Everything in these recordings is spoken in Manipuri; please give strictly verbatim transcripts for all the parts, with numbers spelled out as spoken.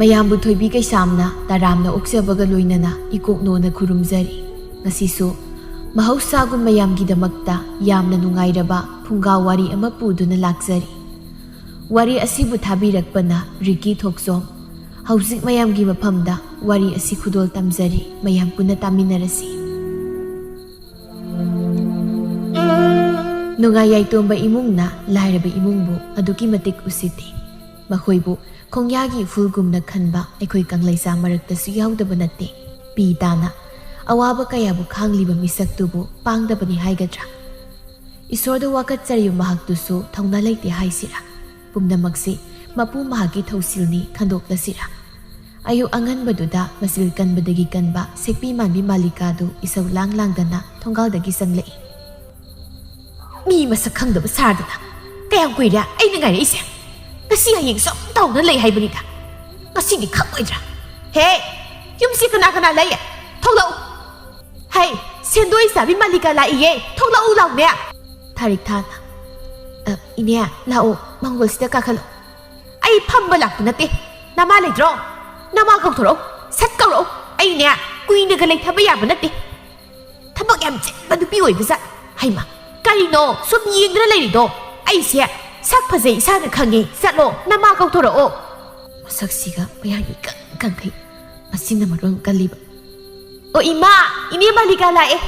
ꯃꯌꯥꯝꯕꯨ ꯊꯣꯏꯕꯤ ꯀꯩꯁꯥꯝꯅ ꯇꯔꯥꯝꯅ ꯑꯣꯛꯆꯕꯒ ꯂꯣꯏꯅꯅ ꯏꯀꯣꯛꯅꯣꯅ ꯈꯨꯔꯨꯝꯖꯔꯤ꯫ ꯉꯁꯤꯁꯨ ꯃꯍꯧꯁꯥꯒꯨꯝ ꯃꯌꯥꯝꯒꯤꯗꯃꯛꯇ ꯌꯥꯝꯅ ꯅꯨꯡꯉꯥꯏꯔꯕ ꯐꯨꯡꯒꯥ ꯋꯥꯔꯤ ꯑꯃ ꯄꯨꯗꯨꯅ ꯂꯥꯛꯆꯔꯤ꯫ ꯋꯥꯔꯤ ꯑꯁꯤꯕꯨ ꯊꯥꯕꯤꯔꯛꯄꯅ ꯔꯤꯀꯤ ꯊꯣꯛꯆꯣꯝ꯫ ꯍꯧꯖꯤꯛ ꯃꯌꯥꯝꯒꯤ ꯃꯐꯝꯗ ꯋꯥꯔꯤ ꯑꯁꯤ ꯈꯨꯗꯣꯜ ꯇꯝꯖꯔꯤ, ꯃꯌꯥꯝ ꯄꯨꯟꯅ ꯇꯥꯃꯤꯟꯅꯔꯁꯤ꯫ ꯅꯨꯡꯉꯥꯏ ꯌꯥꯏꯇꯣꯝꯕ ꯏꯃꯨꯡꯅ ꯂꯥꯏꯔꯕ ꯏꯃꯨꯡꯕꯨ ꯑꯗꯨꯛꯀꯤ ꯃꯇꯤꯛ ꯎꯁꯤꯠꯇꯦ꯫ ꯃꯈꯣꯏꯕꯨ ꯈꯣꯡꯌꯥꯒꯤ ꯏꯐꯨꯜꯒꯨꯝꯅ ꯈꯟꯕ ꯑꯩꯈꯣꯏ ꯀꯪꯂꯩꯆꯥ ꯃꯔꯛꯇꯁꯨ ꯌꯥꯎꯗꯕ ꯅꯠꯇꯦ꯫ ꯄꯤ ꯇꯥꯅ ꯑꯋꯥꯕ ꯀꯌꯥꯕꯨ ꯈꯥꯡꯂꯤꯕ ꯃꯤꯁꯛꯇꯨꯕꯨ ꯄꯥꯡꯗꯕꯅꯤ ꯍꯥꯏꯒꯗ꯭ꯔꯥ? ꯏꯁꯣꯔꯗ ꯋꯥꯀꯠꯆꯔꯤꯕ ꯃꯍꯥꯛꯇꯨꯁꯨ ꯊꯧꯅꯥ ꯂꯩꯇꯦ ꯍꯥꯏꯁꯤꯔꯥ? ꯄꯨꯝꯅꯃꯛꯁꯤ ꯃꯄꯨ ꯃꯍꯥꯛꯀꯤ ꯊꯧꯁꯤꯜꯅꯤ ꯈꯟꯗꯣꯛꯂꯁꯤꯔꯥ? ꯑꯌꯨꯛ ꯑꯉꯟꯕꯗꯨꯗ ꯃꯆꯤꯜ ꯀꯟꯕꯗꯒꯤ ꯀꯟꯕ ꯁꯦꯛꯄꯤ ꯃꯥꯟꯕꯤ ꯃꯥꯂꯤꯀꯥꯗꯨ ꯏꯁꯧ ꯂꯥꯡ ꯂꯥꯡꯗꯅ ꯊꯣꯡꯒꯥꯜꯗꯒꯤ ꯆꯪꯂꯛꯏ꯫ ꯃꯤ ꯃꯁꯛ ꯈꯪꯗꯕ ꯁꯥꯗꯅ ꯀꯌꯥꯝ ꯀꯨꯏꯔꯦ ꯑꯩꯅ ꯉꯥꯏꯔꯛꯏꯁꯦ? ꯉꯁꯤ ꯍꯌꯦꯡ ꯁꯨꯝ ꯇꯧꯅ ꯂꯩ ꯍꯥꯏꯕꯅꯤꯗ꯫ ꯉꯁꯤꯗꯤ ꯈꯪꯉꯣꯏꯗ꯭ꯔꯥ? ꯍꯦ, ꯌꯨꯝꯁꯤ ꯀꯅꯥ ꯀꯅꯥ ꯂꯩ? ꯊꯣꯛꯂꯛꯎ꯫ ꯍꯩ, ꯁꯦꯟꯗꯣꯏ ꯆꯥꯕꯤ ꯃꯥꯂꯤꯀꯥ ꯂꯥꯛꯏꯌꯦ, ꯊꯣꯛꯂꯛꯎ ꯂꯥꯎꯅꯦ꯫ ꯊꯥꯔꯤꯛ ꯊꯥꯅ, "ꯑ, ꯏꯅꯦ, ꯂꯥꯛꯑꯣ, ꯃꯥꯡꯒꯣꯜꯁꯤꯗ ꯀꯥꯈꯠꯂꯣ꯫" "ꯑꯩ ꯐꯝꯕ ꯂꯥꯛꯄ ꯅꯠꯇꯦ, ꯅꯃꯥ ꯂꯩꯇ꯭ꯔꯣ? ꯅꯃꯥ ꯀꯧꯊꯣꯔꯛꯑꯣ, ꯁꯠ ꯀꯧꯔꯛꯑꯣ꯫ ꯑꯩꯅꯦ ꯀꯨꯏꯅꯒ ꯂꯩꯊꯕ ꯌꯥꯕ ꯅꯠꯇꯦ꯫ ꯊꯕꯛ ꯌꯥꯝ ꯆꯤꯟꯕ ꯅꯨꯄꯤ ꯑꯣꯏꯕꯖꯥꯠ꯫ ꯍꯩꯃꯥ, ꯀꯔꯤꯅꯣ ꯁꯨꯝ ꯌꯦꯡꯗꯨꯅ ꯂꯩꯔꯤꯗꯣ? ꯑꯩꯁꯦ ꯁꯛ ꯐꯖꯩ ꯏꯁꯥꯅ ꯈꯪꯉꯦ, ꯆꯠꯂꯣ, ꯅꯃꯥ ꯀꯧꯊꯣꯔꯛꯑꯣ꯫" ꯃꯁꯛꯁꯤꯒ ꯃꯌꯥꯡ ꯏꯀꯪ ꯀꯪꯈꯩ, ꯃꯆꯤꯟꯅ ꯃꯔꯣꯜ ꯀꯜꯂꯤꯕ꯫ "ꯑꯣ ꯏꯃꯥ, ꯏꯅꯦ ꯃꯥꯂꯤꯀꯥ ꯂꯥꯛꯑꯦ꯫"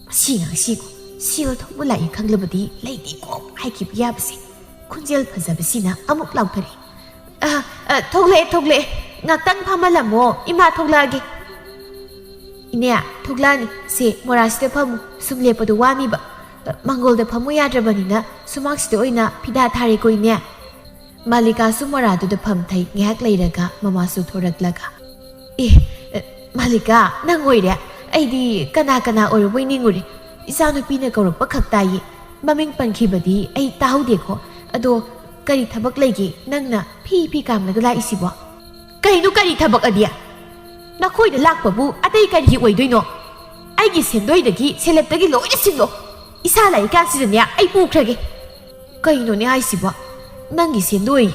ꯃꯁꯤ ꯑꯉꯥꯡꯁꯤꯕꯨ ꯁꯦꯜ ꯊꯣꯛꯄ ꯂꯥꯛꯏ ꯈꯪꯂꯕꯗꯤ ꯂꯩꯇꯦꯀꯣ ꯍꯥꯏꯈꯤꯕ ꯌꯥꯕꯁꯦ꯫ ꯈꯣꯟꯖꯦꯜ ꯐꯖꯕꯁꯤꯅ ꯑꯃꯨꯛ ꯂꯥꯎꯊꯔꯛꯏ꯫ "ꯑ, ꯑ, ꯊꯣꯛꯂꯛꯑꯦ, ꯊꯣꯛꯂꯛꯑꯦ꯫ ꯉꯥꯛꯇꯪ ꯐꯝꯍꯜꯂꯝꯃꯣ, ꯏꯃꯥ ꯊꯣꯛꯂꯛꯑꯒꯦ꯫" "ꯏꯅꯦ, ꯊꯣꯛꯂꯛꯑꯅꯤ꯫ ꯁꯦ, ꯃꯣꯔꯥꯁꯤꯗ ꯐꯝꯃꯨ꯫ ꯁꯨꯝ ꯂꯦꯞꯄꯗꯣ ꯋꯥꯅꯤꯕ꯫ ꯑ, ꯃꯥꯡꯒꯣꯜꯗ ꯐꯝꯃꯨ ꯌꯥꯗ꯭ꯔꯕꯅꯤꯅ ꯁꯨꯃꯥꯡꯁꯤꯗ ꯑꯣꯏꯅ ꯐꯤꯗꯥ ꯊꯥꯔꯦꯀꯣ, ꯏꯅꯦ꯫" ꯃꯥꯂꯤꯀꯥꯁꯨ ꯃꯣꯔꯥꯗꯨꯗ ꯐꯝꯊꯩ꯫ ꯉꯥꯏꯍꯥꯛ ꯂꯩꯔꯒ ꯃꯃꯥꯁꯨ ꯊꯣꯔꯛꯂꯒ, "ꯑꯦ, ꯑ, ꯃꯥꯂꯤꯀꯥ, ꯅꯪ ꯑꯣꯏꯔꯦ? ꯑꯩꯗꯤ ꯀꯅꯥ ꯀꯅꯥ ꯑꯣꯏꯔꯕꯣꯏ ꯅꯤꯡꯉꯨꯔꯦ꯫ ꯏꯆꯥꯅꯨꯄꯤꯅ ꯀꯧꯔꯛꯄ ꯈꯛ ꯇꯥꯏꯌꯦ꯫ ꯃꯃꯤꯡ ꯄꯟꯈꯤꯕꯗꯤ ꯑꯩ ꯇꯥꯍꯧꯗꯦꯀꯣ꯫ ꯑꯗꯣ ꯀꯔꯤ ꯊꯕꯛ ꯂꯩꯒꯦ ꯅꯪꯅ ꯐꯤ ꯐꯤ ꯀꯥꯝꯂꯒ ꯂꯥꯛꯏꯁꯤꯕꯣ?" "ꯀꯩꯅꯣ ꯀꯔꯤ ꯊꯕꯛ ꯑꯗꯤ? ꯅꯈꯣꯏꯗ ꯂꯥꯛꯄꯕꯨ ꯑꯇꯩ ꯀꯔꯤꯒꯤ ꯑꯣꯏꯗꯣꯏꯅꯣ? ꯑꯩꯒꯤ ꯁꯦꯟꯗꯣꯏꯗꯒꯤ, ꯁꯦꯂꯦꯞꯇꯒꯤ ꯂꯣꯏꯅ ꯁꯤꯜꯂꯣ꯫ ꯏꯁꯥ ꯂꯥꯛꯏꯀꯥꯟꯁꯤꯗꯅꯦ ꯑꯩ ꯄꯨꯈ꯭ꯔꯒꯦ꯫" "ꯀꯩꯅꯣꯅꯦ ꯍꯥꯏꯁꯤꯕꯣ? ꯅꯪꯒꯤ ꯁꯦꯟꯗꯣꯏ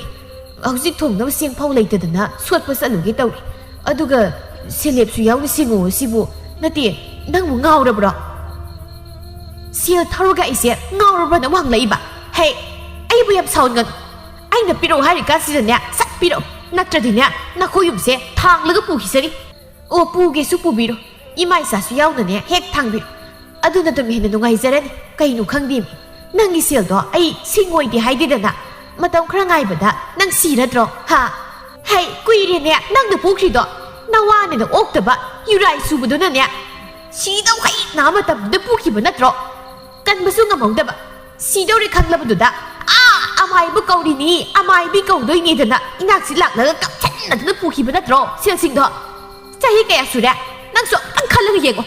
ꯍꯧꯖꯤꯛ ꯊꯣꯡꯅꯕ ꯆꯦꯡ ꯐꯥꯎ ꯂꯩꯇꯗꯅ ꯁꯣꯠꯄ ꯆꯠꯂꯨꯒꯦ ꯇꯧꯔꯤ꯫ ꯑꯗꯨꯒ ꯁꯦꯂꯦꯞꯁꯨ ꯌꯥꯎꯅ ꯁꯤꯡꯉꯣ ꯁꯤꯕꯨ꯫ ꯅꯠꯇꯦ, ꯅꯪꯕꯨ ꯉꯥꯎꯔꯕ꯭ꯔꯣ? ꯁꯦꯜ ꯊꯧꯔꯒ ꯑꯩꯁꯦ ꯉꯥꯎꯔꯕ꯭ꯔꯅ ꯑꯃꯨꯛ ꯍꯪꯂꯛꯏꯕ? ꯍꯦ, ꯑꯩꯕꯨ ꯌꯥꯝ ꯁꯥꯎꯍꯟꯒꯅꯨ꯫ ꯑꯩꯅ ꯄꯤꯔꯛꯑꯣ ꯍꯥꯏꯔꯤꯀꯥꯟꯁꯤꯗꯅꯦ, ꯁꯠ ꯄꯤꯔꯛꯑꯣ꯫ ꯅꯠꯇ꯭ꯔꯗꯤꯅꯦ, ꯅꯈꯣꯏ ꯌꯨꯝꯁꯦ ꯊꯥꯡꯂꯒ ꯄꯨꯈꯤꯁꯅꯤ꯫ ꯑꯣ, ꯄꯨꯒꯦꯁꯨ ꯄꯨꯕꯤꯔꯣ꯫ ꯏꯃꯥ ꯏꯆꯥꯁꯨ ꯌꯥꯎꯅꯅꯦ ꯍꯦꯛ ꯊꯥꯡꯕꯤꯔꯣ꯫ ꯑꯗꯨꯅ ꯑꯗꯨꯝ ꯍꯦꯟꯅ ꯅꯨꯡꯉꯥꯏꯖꯔꯅꯤ꯫ ꯀꯩꯅꯣ ꯈꯪꯗꯦꯃꯤ, ꯅꯪꯒꯤ ꯁꯦꯜꯗꯣ ꯑꯩ ꯁꯤꯡꯉꯣꯏꯗꯤ ꯍꯥꯏꯗꯦꯗꯅ꯫ ꯃꯇꯝ ꯈꯔ ꯉꯥꯏꯕꯗ ꯅꯪ ꯁꯤꯔꯗ꯭ꯔꯣ? ꯍꯥ? ꯍꯩ, ꯀꯨꯏꯔꯦꯅꯦ ꯅꯪꯅ ꯄꯨꯈ꯭ꯔꯤꯗꯣ꯫ ꯅꯋꯥꯅꯦꯅ ꯑꯣꯛꯇꯕ ꯌꯨꯔꯥꯏ ꯁꯨꯕꯗꯨꯅꯅꯦ ꯁꯤꯗꯧ ꯍꯩꯅ ꯃꯇꯝꯗꯨꯗ ꯄꯨꯈꯤꯕ ꯅꯠꯇ꯭ꯔꯣ? ꯀꯟꯕꯁꯨ ꯉꯝꯍꯧꯗꯕ꯫ ꯁꯤꯗꯧꯔꯦ ꯈꯪꯂꯕꯗꯨꯗ, ꯑꯥ, ꯑꯃꯥꯏꯕ ꯀꯧꯔꯤꯅꯤ, ꯑꯃꯥꯏꯕꯤ ꯀꯧꯗꯣꯏꯅꯦꯗꯅ ꯏꯅꯥꯛꯁꯤ ꯂꯥꯛꯂꯒ ꯀꯞꯁꯟꯅꯗꯅ ꯄꯨꯈꯤꯕ ꯅꯠꯇ꯭ꯔꯣ ꯁꯦꯜꯁꯤꯡꯗꯣ? ꯆꯍꯤ ꯀꯌꯥ ꯁꯨꯔꯦ? ꯅꯪꯁꯨ ꯑꯝꯇꯪ ꯈꯜꯂꯒ ꯌꯦꯡꯉꯣ꯫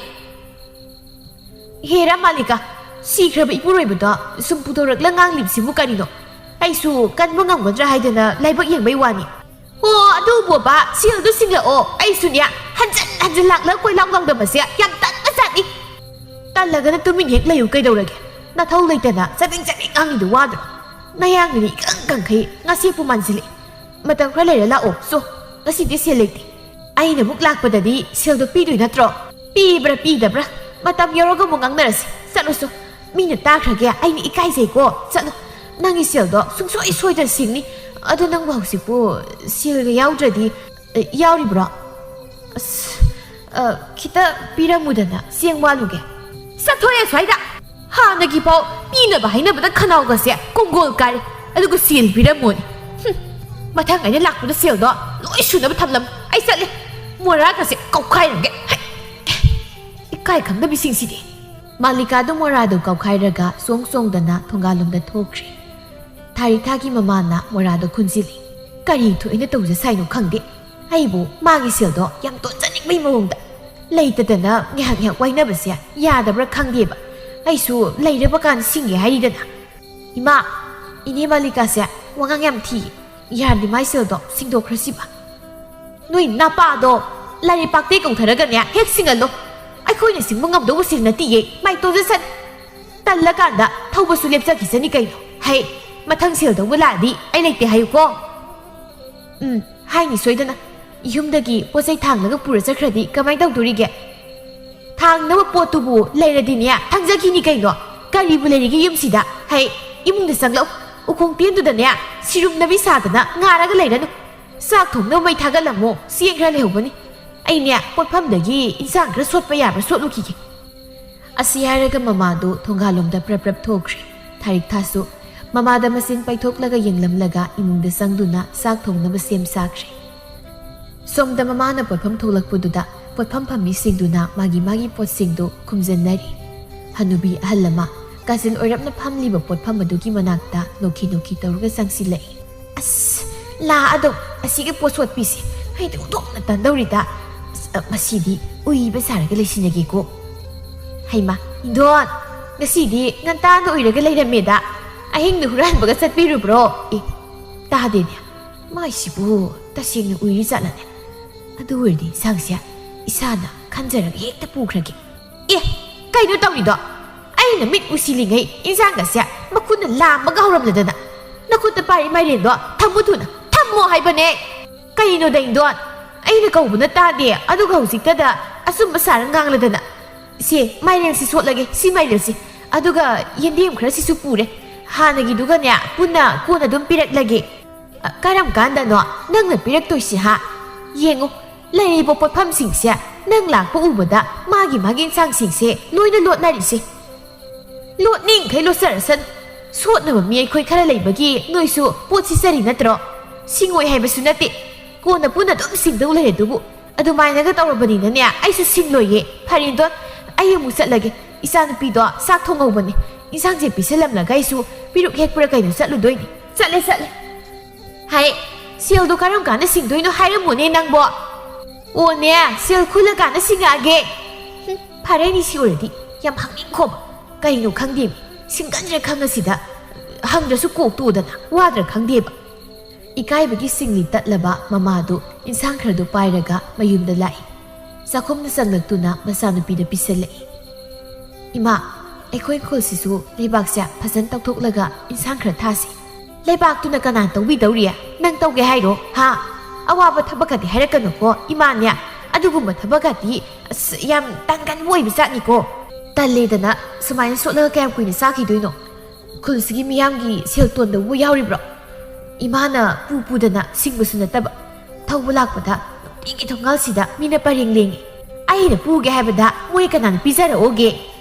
ꯍꯦꯔꯥ ꯃꯥꯂꯤꯀꯥ, ꯁꯤꯈ꯭ꯔꯕ ꯏꯄꯨꯔꯣꯏꯕꯗꯣ ꯁꯨꯝ ꯄꯨꯊꯣꯔꯛꯂ ꯉꯥꯡꯂꯤꯕꯁꯤꯕꯨ ꯀꯔꯤꯅꯣ? ꯑꯩꯁꯨ ꯀꯟꯕ ꯉꯝꯒꯗ꯭ꯔꯥ ꯍꯥꯏꯗꯅ ꯂꯥꯏꯕꯛ ꯌꯦꯡꯕꯩ ꯋꯥꯅꯤ꯫ ꯑꯣ, ꯑꯗꯨꯕꯣꯕ, ꯁꯦꯜꯗꯨ ꯁꯤꯡꯂꯛꯑꯣ꯫ ꯑꯩꯁꯨꯅꯦ, ꯍꯟꯖꯟ ꯍꯟꯖꯟ ꯂꯥꯛꯂꯒ ꯀꯣꯏꯂꯥꯎ ꯂꯥꯎꯗꯕꯁꯦ ꯌꯥꯝ ꯇꯟꯕ ꯖꯥꯠꯅꯤ꯫ ꯇꯜꯂꯒꯅ ꯇꯨꯃꯤꯟ ꯍꯦꯛ ꯂꯩꯌꯨ ꯀꯩꯗꯧꯔꯒꯦ? ꯅꯊꯧ ꯂꯩꯇꯅ ꯆꯕꯦꯡ ꯆꯕꯦꯡ ꯉꯥꯡꯉꯤꯗꯨ ꯋꯥꯗ꯭ꯔꯣ? ꯅꯌꯥꯡꯗꯨꯗꯤ ꯏꯀꯪ ꯀꯪꯈꯩ, ꯉꯁꯤꯄꯨ ꯃꯥꯟꯁꯤꯜꯂꯛꯑꯦ꯫ ꯃꯇꯝ ꯈꯔ ꯂꯩꯔ ꯂꯥꯛꯑꯣ, ꯆꯣ꯫ ꯉꯁꯤꯗꯤ ꯁꯦꯜ ꯂꯩꯇꯦ꯫ ꯑꯩꯅ ꯑꯃꯨꯛ ꯂꯥꯛꯄꯗꯗꯤ ꯁꯦꯜꯗꯣ ꯄꯤꯗꯣꯏ ꯅꯠꯇ꯭ꯔꯣ? ꯄꯤꯕ꯭ꯔꯥ ꯄꯤꯗꯕ꯭ꯔꯥ? ꯃꯇꯝ ꯌꯧꯔꯒ ꯑꯃꯨꯛ ꯉꯥꯡꯅꯔꯁꯤ꯫ ꯆꯠꯂꯣ, ꯆꯣ꯫ ꯃꯤꯅ ꯇꯥꯈ꯭ꯔꯒꯦ, ꯑꯩꯅ ꯏꯀꯥꯏꯖꯩꯀꯣ꯫ ꯆꯠꯂꯣ꯫ ꯅꯪꯒꯤ ꯁꯦꯜꯗꯣ ꯁꯨꯡꯁꯣꯏ ꯁꯣꯏꯗꯅ ꯁꯤꯡꯅꯤ꯫ ꯑꯗꯣ ꯅꯪꯕꯨ ꯍꯧꯖꯤꯛꯄꯨ ꯁꯦꯜꯒ ꯌꯥꯎꯗ꯭ꯔꯗꯤ, ꯑ, ꯌꯥꯎꯔꯤꯕ꯭ꯔꯣ? ꯑꯁ, ꯑ, ꯈꯤꯇ ꯄꯤꯔꯝꯃꯨꯗꯅ, ꯆꯦꯡ ꯋꯥꯜꯂꯨꯒꯦ꯫ ꯆꯠꯊꯣꯛꯑꯦ ꯁ꯭ꯋꯥꯏꯗ! ꯍꯥꯟꯅꯒꯤ ꯄꯥꯎ ꯄꯤꯅꯕ ꯍꯥꯏꯅꯕꯗ ꯈꯅꯥꯎꯒꯁꯦ ꯀꯣꯡꯒꯣꯜ ꯀꯥꯏꯔꯦ, ꯑꯗꯨꯒ ꯁꯦꯜ ꯄꯤꯔꯝꯃꯣꯅꯦ꯫ ꯍꯨꯝ, ꯃꯊꯪ ꯑꯩꯅ ꯂꯥꯛꯄꯗ ꯁꯦꯜꯗꯣ ꯂꯣꯏ ꯁꯨꯅꯕ ꯊꯝꯂꯝꯃꯨ꯫ ꯑꯩ ꯆꯠꯂꯦ, ꯃꯣꯔꯥꯒꯁꯦ ꯀꯧꯈꯥꯏꯔꯝꯒꯦ꯫ ꯍꯩ! ꯏꯀꯥꯏ ꯈꯪꯗꯕꯤꯁꯤꯡꯁꯤꯗꯤ꯫ ꯃꯥꯂꯤꯀꯥꯗꯣ ꯃꯣꯔꯥꯗꯣ ꯀꯧꯈꯥꯏꯔꯒ ꯆꯣꯡ ꯆꯣꯡꯗꯅ ꯊꯣꯡꯒꯥꯜꯂꯣꯝꯗ ꯊꯣꯛꯈ꯭ꯔꯦ꯫ ꯊꯥꯔꯤꯊꯥꯒꯤ ꯃꯃꯥꯅ ꯃꯣꯔꯥꯗꯣ ꯈꯨꯟꯖꯤꯜꯂꯤ꯫ ꯀꯔꯤ ꯊꯣꯛꯏꯅ ꯇꯧꯖ ꯁꯥꯏꯅꯣ ꯈꯪꯗꯦ꯫ ꯑꯩꯕꯨ ꯃꯥꯒꯤ ꯁꯦꯜꯗꯣ ꯌꯥꯝ ꯇꯣꯟꯖꯅꯤꯡꯕꯩ ꯃꯑꯣꯡꯗ꯫ ꯂꯩꯇꯗꯅ ꯉꯥꯏꯍꯥꯛ ꯉꯥꯏꯍꯥꯛ ꯋꯥꯏꯅꯕꯁꯦ ꯌꯥꯗꯕ꯭ꯔꯥ ꯈꯪꯗꯦꯕ꯫ ꯑꯩꯁꯨ ꯂꯩꯔꯕ ꯀꯥꯟ ꯁꯤꯡꯒꯦ ꯍꯥꯏꯔꯤꯗꯅ꯫ ꯏꯃꯥ, ꯏꯅꯦ ꯃꯥꯂꯤꯀꯥꯁꯦ ꯋꯥꯉꯥꯡ ꯌꯥꯝ ꯊꯤ꯫ ꯌꯥꯔꯗꯤ ꯃꯥꯏ ꯁꯦꯜꯗꯣ ꯁꯤꯡꯗꯣꯛꯈ꯭ꯔꯁꯤꯕ꯫ ꯅꯣꯏ ꯅꯄꯥꯗꯣ ꯂꯥꯏꯔꯩꯄꯥꯛꯇꯩ ꯀꯧꯊꯔꯒꯅꯦ ꯍꯦꯛ ꯁꯤꯡꯍꯜꯂꯣ꯫ ꯑꯩꯈꯣꯏꯅ ꯁꯤꯡꯕ ꯉꯝꯗꯧꯕ ꯁꯦꯜ ꯅꯠꯇꯤꯌꯦ, ꯃꯥꯏ ꯇꯣꯟꯖꯁꯅꯨ꯫ ꯇꯜꯂꯀꯥꯟꯗ ꯊꯧꯕꯁꯨ ꯂꯦꯞꯆꯈꯤꯁꯅꯤ ꯀꯩꯅꯣ꯫ ꯍꯩ, ꯃꯊꯪ ꯁꯦꯜꯗꯧꯕ ꯂꯥꯛꯑꯗꯤ ꯑꯩ ꯂꯩꯇꯦ ꯍꯥꯏꯌꯨꯀꯣ꯫ ꯎꯝ, ꯍꯥꯏꯅꯤ ꯁꯣꯏꯗꯅ꯫ ꯌꯨꯝꯗꯒꯤ ꯄꯣꯠ ꯆꯩ ꯊꯥꯡꯂꯒ ꯄꯨꯔ ꯆꯠꯈ꯭ꯔꯗꯤ ꯀꯃꯥꯏ ꯇꯧꯗꯣꯔꯤꯒꯦ? ꯊꯥꯡꯅꯕ ꯄꯣꯠꯇꯨꯕꯨ ꯂꯩꯔꯗꯤꯅꯦ, ꯊꯥꯡꯖꯈꯤꯅꯤ ꯀꯩꯅꯣ꯫ ꯀꯔꯤꯕꯨ ꯂꯩꯔꯤꯒꯦ ꯌꯨꯝꯁꯤꯗ? ꯍꯩ, ꯏꯃꯨꯡꯗ ꯆꯪꯂꯛꯎ꯫ ꯎꯈꯣꯡ ꯇꯦꯟꯗꯨꯗꯅꯦ, ꯁꯤꯔꯨꯝꯅꯕꯤ ꯁꯥꯗꯅ ꯉꯥꯔꯒ ꯂꯩꯔꯅꯨ꯫ ꯆꯥꯛ ꯊꯣꯡꯅꯕ ꯃꯩ ꯊꯥꯒꯠꯂꯝꯃꯨ, ꯆꯦꯡ ꯈꯔ ꯂꯩꯍꯧꯕꯅꯤ꯫ ꯑꯩꯅꯦ, ꯄꯣꯠꯐꯝꯗꯒꯤ ꯏꯟꯁꯥꯡ ꯈꯔ ꯁꯣꯠꯄ ꯌꯥꯕ꯭ꯔꯥ ꯁꯣꯠꯂꯨꯈꯤꯒꯦ꯫ ꯑꯁꯤ ꯍꯥꯏꯔꯒ ꯃꯃꯥꯗꯨ ꯊꯣꯡꯒꯥꯜꯂꯣꯝꯗ ꯄ꯭ꯔꯞ ꯄ꯭ꯔꯞ ꯊꯣꯛꯈ꯭ꯔꯦ꯫ ꯊꯥꯔꯤꯛꯊꯥꯁꯨ ꯃꯃꯥꯗ ꯃꯆꯤꯟ ꯄꯩꯊꯣꯛꯂꯒ ꯌꯦꯡꯂꯝꯂꯒ ꯏꯃꯨꯡꯗ ꯆꯪꯗꯨꯅ ꯆꯥꯛ ꯊꯣꯡꯅꯕ ꯁꯦꯝ ꯁꯥꯈ꯭ꯔꯦ꯫ ꯁꯣꯝꯗ ꯃꯃꯥꯅ ꯄꯣꯠꯐꯝ ꯊꯣꯛꯂꯛꯄꯗꯨꯗ ꯄꯣꯠꯐꯝ ꯐꯝꯃꯤꯁꯤꯡꯗꯨꯅ ꯃꯥꯒꯤ ꯃꯥꯒꯤ ꯄꯣꯠꯁꯤꯡꯗꯨ ꯈꯨꯝꯖꯟꯅꯔꯤ꯫ ꯍꯅꯨꯕꯤ ꯑꯍꯜ ꯑꯃ ꯀꯥꯆꯤꯟ ꯑꯣꯏꯔꯞꯅ ꯐꯝꯂꯤꯕ ꯄꯣꯠꯐꯝ ꯑꯗꯨꯒꯤ ꯃꯅꯥꯛꯇ ꯅꯣꯛꯈꯤ ꯅꯣꯛꯈꯤ ꯇꯧꯔꯒ ꯆꯪꯁꯤꯜꯂꯛꯏ꯫ "ꯑꯁ, ꯂꯥꯛꯑꯗꯧ ꯑꯁꯤꯒꯤ ꯄꯣꯠ ꯁꯣꯠꯄꯤꯁꯦ꯫ ꯑꯩꯗꯤ ꯍꯨꯟꯗꯣꯛꯅ ꯇꯟꯗꯧꯔꯤꯗ꯫ ꯑꯁ, ꯃꯁꯤꯗꯤ ꯎꯏꯕ ꯁꯥꯔꯒ ꯂꯩꯁꯤꯟꯅꯒꯦꯀꯣ꯫" "ꯍꯩꯃꯥ, ꯏꯟꯗꯣꯟ, ꯉꯁꯤꯗꯤ ꯉꯟꯇꯥꯅ ꯎꯏꯔꯒ ꯂꯩꯔꯝꯃꯦꯗ꯫ ꯑꯍꯤꯡꯗ ꯍꯨꯔꯥꯟꯕꯒ ꯆꯠꯄꯤꯔꯨꯕ꯭ꯔꯣ?" "ꯑꯦ, ꯇꯥꯗꯦꯅꯦ꯫ ꯃꯥꯏꯁꯤꯕꯨ ꯇꯁꯦꯡꯅ ꯎꯏꯔꯤ ꯖꯥꯠꯂꯅꯦ? ꯑꯗꯨ ꯑꯣꯏꯔꯗꯤ ꯏꯟꯁꯥꯡꯁꯦ ꯏꯁꯥꯅ ꯈꯟꯖꯔꯒ ꯍꯦꯛꯇ ꯄꯨꯈ꯭ꯔꯒꯦ꯫ ꯑꯦ, ꯀꯩꯅꯣ ꯇꯧꯔꯤꯗꯣ? ꯑꯩꯅ ꯃꯤꯠ ꯎꯁꯤꯜꯂꯤꯉꯩ ꯏꯟꯁꯥꯡꯒꯁꯦ ꯃꯈꯨꯠꯅ ꯂꯥꯝꯕꯒ ꯍꯧꯔꯝꯂꯗꯅ꯫ ꯅꯈꯨꯠꯇ ꯄꯥꯏꯔꯤ ꯃꯥꯏꯔꯦꯟꯗꯣ ꯊꯝꯃꯨ ꯊꯨꯅ, ꯊꯝꯃꯣ ꯍꯥꯏꯕꯅꯦ!" "ꯀꯩꯅꯣꯗ, ꯏꯟꯗꯣꯟ? ꯑꯩꯅ ꯀꯧꯕꯅ ꯇꯥꯗꯦ, ꯑꯗꯨꯒ ꯍꯧꯖꯤꯛꯇꯗ ꯑꯆꯨꯝꯕ ꯁꯥꯔ ꯉꯥꯡꯂꯗꯅ꯫ ꯁꯦ, ꯃꯥꯏꯔꯦꯟꯁꯤ ꯁꯣꯠꯂꯒꯦ, ꯁꯤ ꯃꯥꯏꯔꯦꯟꯁꯤ꯫ ꯑꯗꯨꯒ ꯌꯦꯟꯗꯦꯝ ꯈꯔꯁꯤꯁꯨ ꯄꯨꯔꯦ꯫ ꯍꯥꯟꯅꯒꯤꯗꯨꯒꯅꯦ ꯄꯨꯟꯅ ꯀꯣꯟꯅ ꯑꯗꯨꯝ ꯄꯤꯔꯛꯂꯒꯦ꯫" "ꯑ, ꯀꯔꯝ ꯀꯥꯟꯗꯅꯣ ꯅꯪꯅ ꯄꯤꯔꯛꯇꯣꯏꯁꯤ, ꯍꯥ? ꯌꯦꯡꯉꯨ, ꯂꯩꯔꯤꯕ ꯄꯣꯠꯐꯝꯁꯤꯡꯁꯦ ꯅꯪ ꯂꯥꯛꯄ ꯎꯕꯗ ꯃꯥꯒꯤ ꯃꯥꯒꯤ ꯏꯟꯁꯥꯡꯁꯤꯡꯁꯦ ꯂꯣꯏꯅ ꯂꯣꯠꯅꯔꯤꯁꯦ꯫ ꯂꯣꯠꯅꯤꯡꯈꯩ ꯂꯣꯠꯆꯔꯁꯅꯨ꯫ ꯁꯣꯠꯅꯕ ꯃꯤ ꯑꯩꯈꯣꯏ ꯈꯔ ꯂꯩꯕꯒꯤ ꯅꯣꯏꯁꯨ ꯄꯣꯠ ꯁꯤꯠꯆꯔꯤ ꯅꯠꯇ꯭ꯔꯣ? ꯁꯤꯡꯉꯣꯏ ꯍꯥꯏꯕꯁꯨ ꯅꯠꯇꯦ꯫ ꯀꯣꯟꯅ ꯄꯨꯟꯅ ꯑꯗꯨꯝ ꯁꯤꯡꯗꯧ ꯂꯩꯔꯦ ꯑꯗꯨꯕꯨ꯫ ꯑꯗꯨꯃꯥꯏꯅꯒ ꯇꯧꯔꯕꯅꯤꯅꯅꯦ, ꯑꯩꯁꯨ ꯁꯤꯡꯂꯣꯏꯌꯦ꯫ ꯐꯔꯦ, ꯏꯟꯗꯣꯟ, ꯑꯩ ꯑꯃꯨꯛ ꯆꯠꯂꯒꯦ꯫ ꯏꯆꯥꯅꯨꯄꯤꯗꯣ ꯆꯥꯛ ꯊꯣꯡꯍꯧꯕꯅꯦ꯫ ꯏꯟꯁꯥꯡꯁꯦ ꯄꯤꯁꯜꯂꯝꯂꯒ ꯑꯩꯁꯨ ꯄꯤꯔꯨꯛ ꯍꯦꯛꯄ꯭ꯔꯥ ꯀꯩꯅꯣ ꯆꯠꯂꯨꯗꯣꯏꯅꯦ꯫ ꯆꯠꯂꯦ, ꯆꯠꯂꯦ꯫ ꯍꯥꯏ, ꯁꯦꯜꯗꯣ ꯀꯔꯝ ꯀꯥꯟꯗ ꯁꯤꯡꯗꯣꯏꯅꯣ ꯍꯥꯏꯔꯝꯃꯣꯅꯦ ꯅꯪꯕꯣ꯫ ꯑꯣꯅꯦ, ꯁꯦꯜ ꯈꯨꯜꯂꯀꯥꯟꯗ ꯁꯤꯡꯉꯛꯑꯒꯦ꯫ ꯍꯨꯝ, ꯐꯔꯦꯅꯤ, ꯁꯤ ꯑꯣꯏꯔꯗꯤ ꯌꯥꯝ ꯍꯪꯅꯤꯡꯈꯣꯕ꯫ ꯀꯩꯅꯣ ꯈꯪꯗꯦ, ꯁꯤꯡꯒꯟꯗ꯭ꯔꯦ ꯈꯪꯉꯁꯤꯗ꯫ ꯍꯪꯗ꯭ꯔꯁꯨ ꯀꯣꯛ ꯇꯣꯛꯑꯗꯅ, ꯋꯥꯗ꯭ꯔꯥ ꯈꯪꯗꯦꯕ꯫ ꯏꯀꯥꯏꯕꯒꯤ ꯁꯤꯡꯂꯤ ꯇꯠꯂꯕ ꯃꯃꯥꯗꯨ ꯏꯟꯁꯥꯡ ꯈꯔꯗꯨ ꯄꯥꯏꯔꯒ ꯃꯌꯨꯝꯗ ꯂꯥꯛꯏ꯫ ꯆꯥꯛꯈꯨꯝꯗ ꯆꯪꯂꯛꯇꯨꯅ ꯃꯆꯥꯅꯨꯄꯤꯗ ꯄꯤꯁꯜꯂꯛꯏ꯫ "ꯏꯃꯥ, ꯑꯩꯈꯣꯏ ꯏꯪꯈꯣꯜꯁꯤꯁꯨ ꯂꯩꯕꯥꯛꯁꯦ ꯐꯖꯅ ꯇꯧꯊꯣꯛꯂꯒ ꯏꯟꯁꯥꯡ ꯈꯔ ꯊꯥꯁꯤ꯫" ꯂꯩꯕꯥꯛꯇꯨꯅ ꯀꯅꯥ ꯇꯧꯕꯤꯗꯧꯔꯤ? ꯅꯪ ꯇꯧꯒꯦ ꯍꯥꯏꯔꯣ, ꯍꯥ? ꯑꯋꯥꯕ ꯊꯕꯛꯀꯗꯤ ꯍꯥꯏꯔꯛꯀꯅꯨꯀꯣ, ꯏꯃꯥꯅꯦ꯫ ꯑꯗꯨꯒꯨꯝꯕ ꯊꯕꯛꯀꯗꯤ ꯑꯁ ꯌꯥꯝ ꯇꯟꯒꯟꯕ ꯑꯣꯏꯕ ꯖꯥꯠꯅꯤꯀꯣ꯫ ꯇꯜꯂꯦꯗꯅ, ꯁꯨꯃꯥꯏꯅ ꯁꯣꯠꯂꯒ ꯀꯌꯥꯝ ꯀꯨꯏꯅ ꯆꯥꯈꯤꯗꯣꯏꯅꯣ? ꯈꯨꯜꯁꯤꯒꯤ ꯃꯤꯌꯥꯝꯒꯤ ꯁꯦꯜ ꯇꯣꯟꯗꯧꯕ ꯌꯥꯎꯔꯤꯕ꯭ꯔꯣ? ꯏꯃꯥꯅ ꯄꯨ ꯄꯨꯗꯅ ꯁꯤꯡꯕꯁꯨ ꯅꯠꯇꯕ, ꯊꯧꯕ ꯂꯥꯛꯄꯗ ꯅꯨꯡꯇꯤꯒꯤ ꯊꯣꯡꯒꯥꯜꯁꯤꯗ ꯃꯤꯅ ꯄꯔꯦꯡ ꯂꯦꯡꯉꯤ꯫ ꯑꯩꯅ ꯄꯨꯒꯦ ꯍꯥꯏꯕꯗ ꯃꯣꯏ ꯀꯅꯥꯅ ꯄꯤꯖꯔꯛꯑꯣꯒꯦ?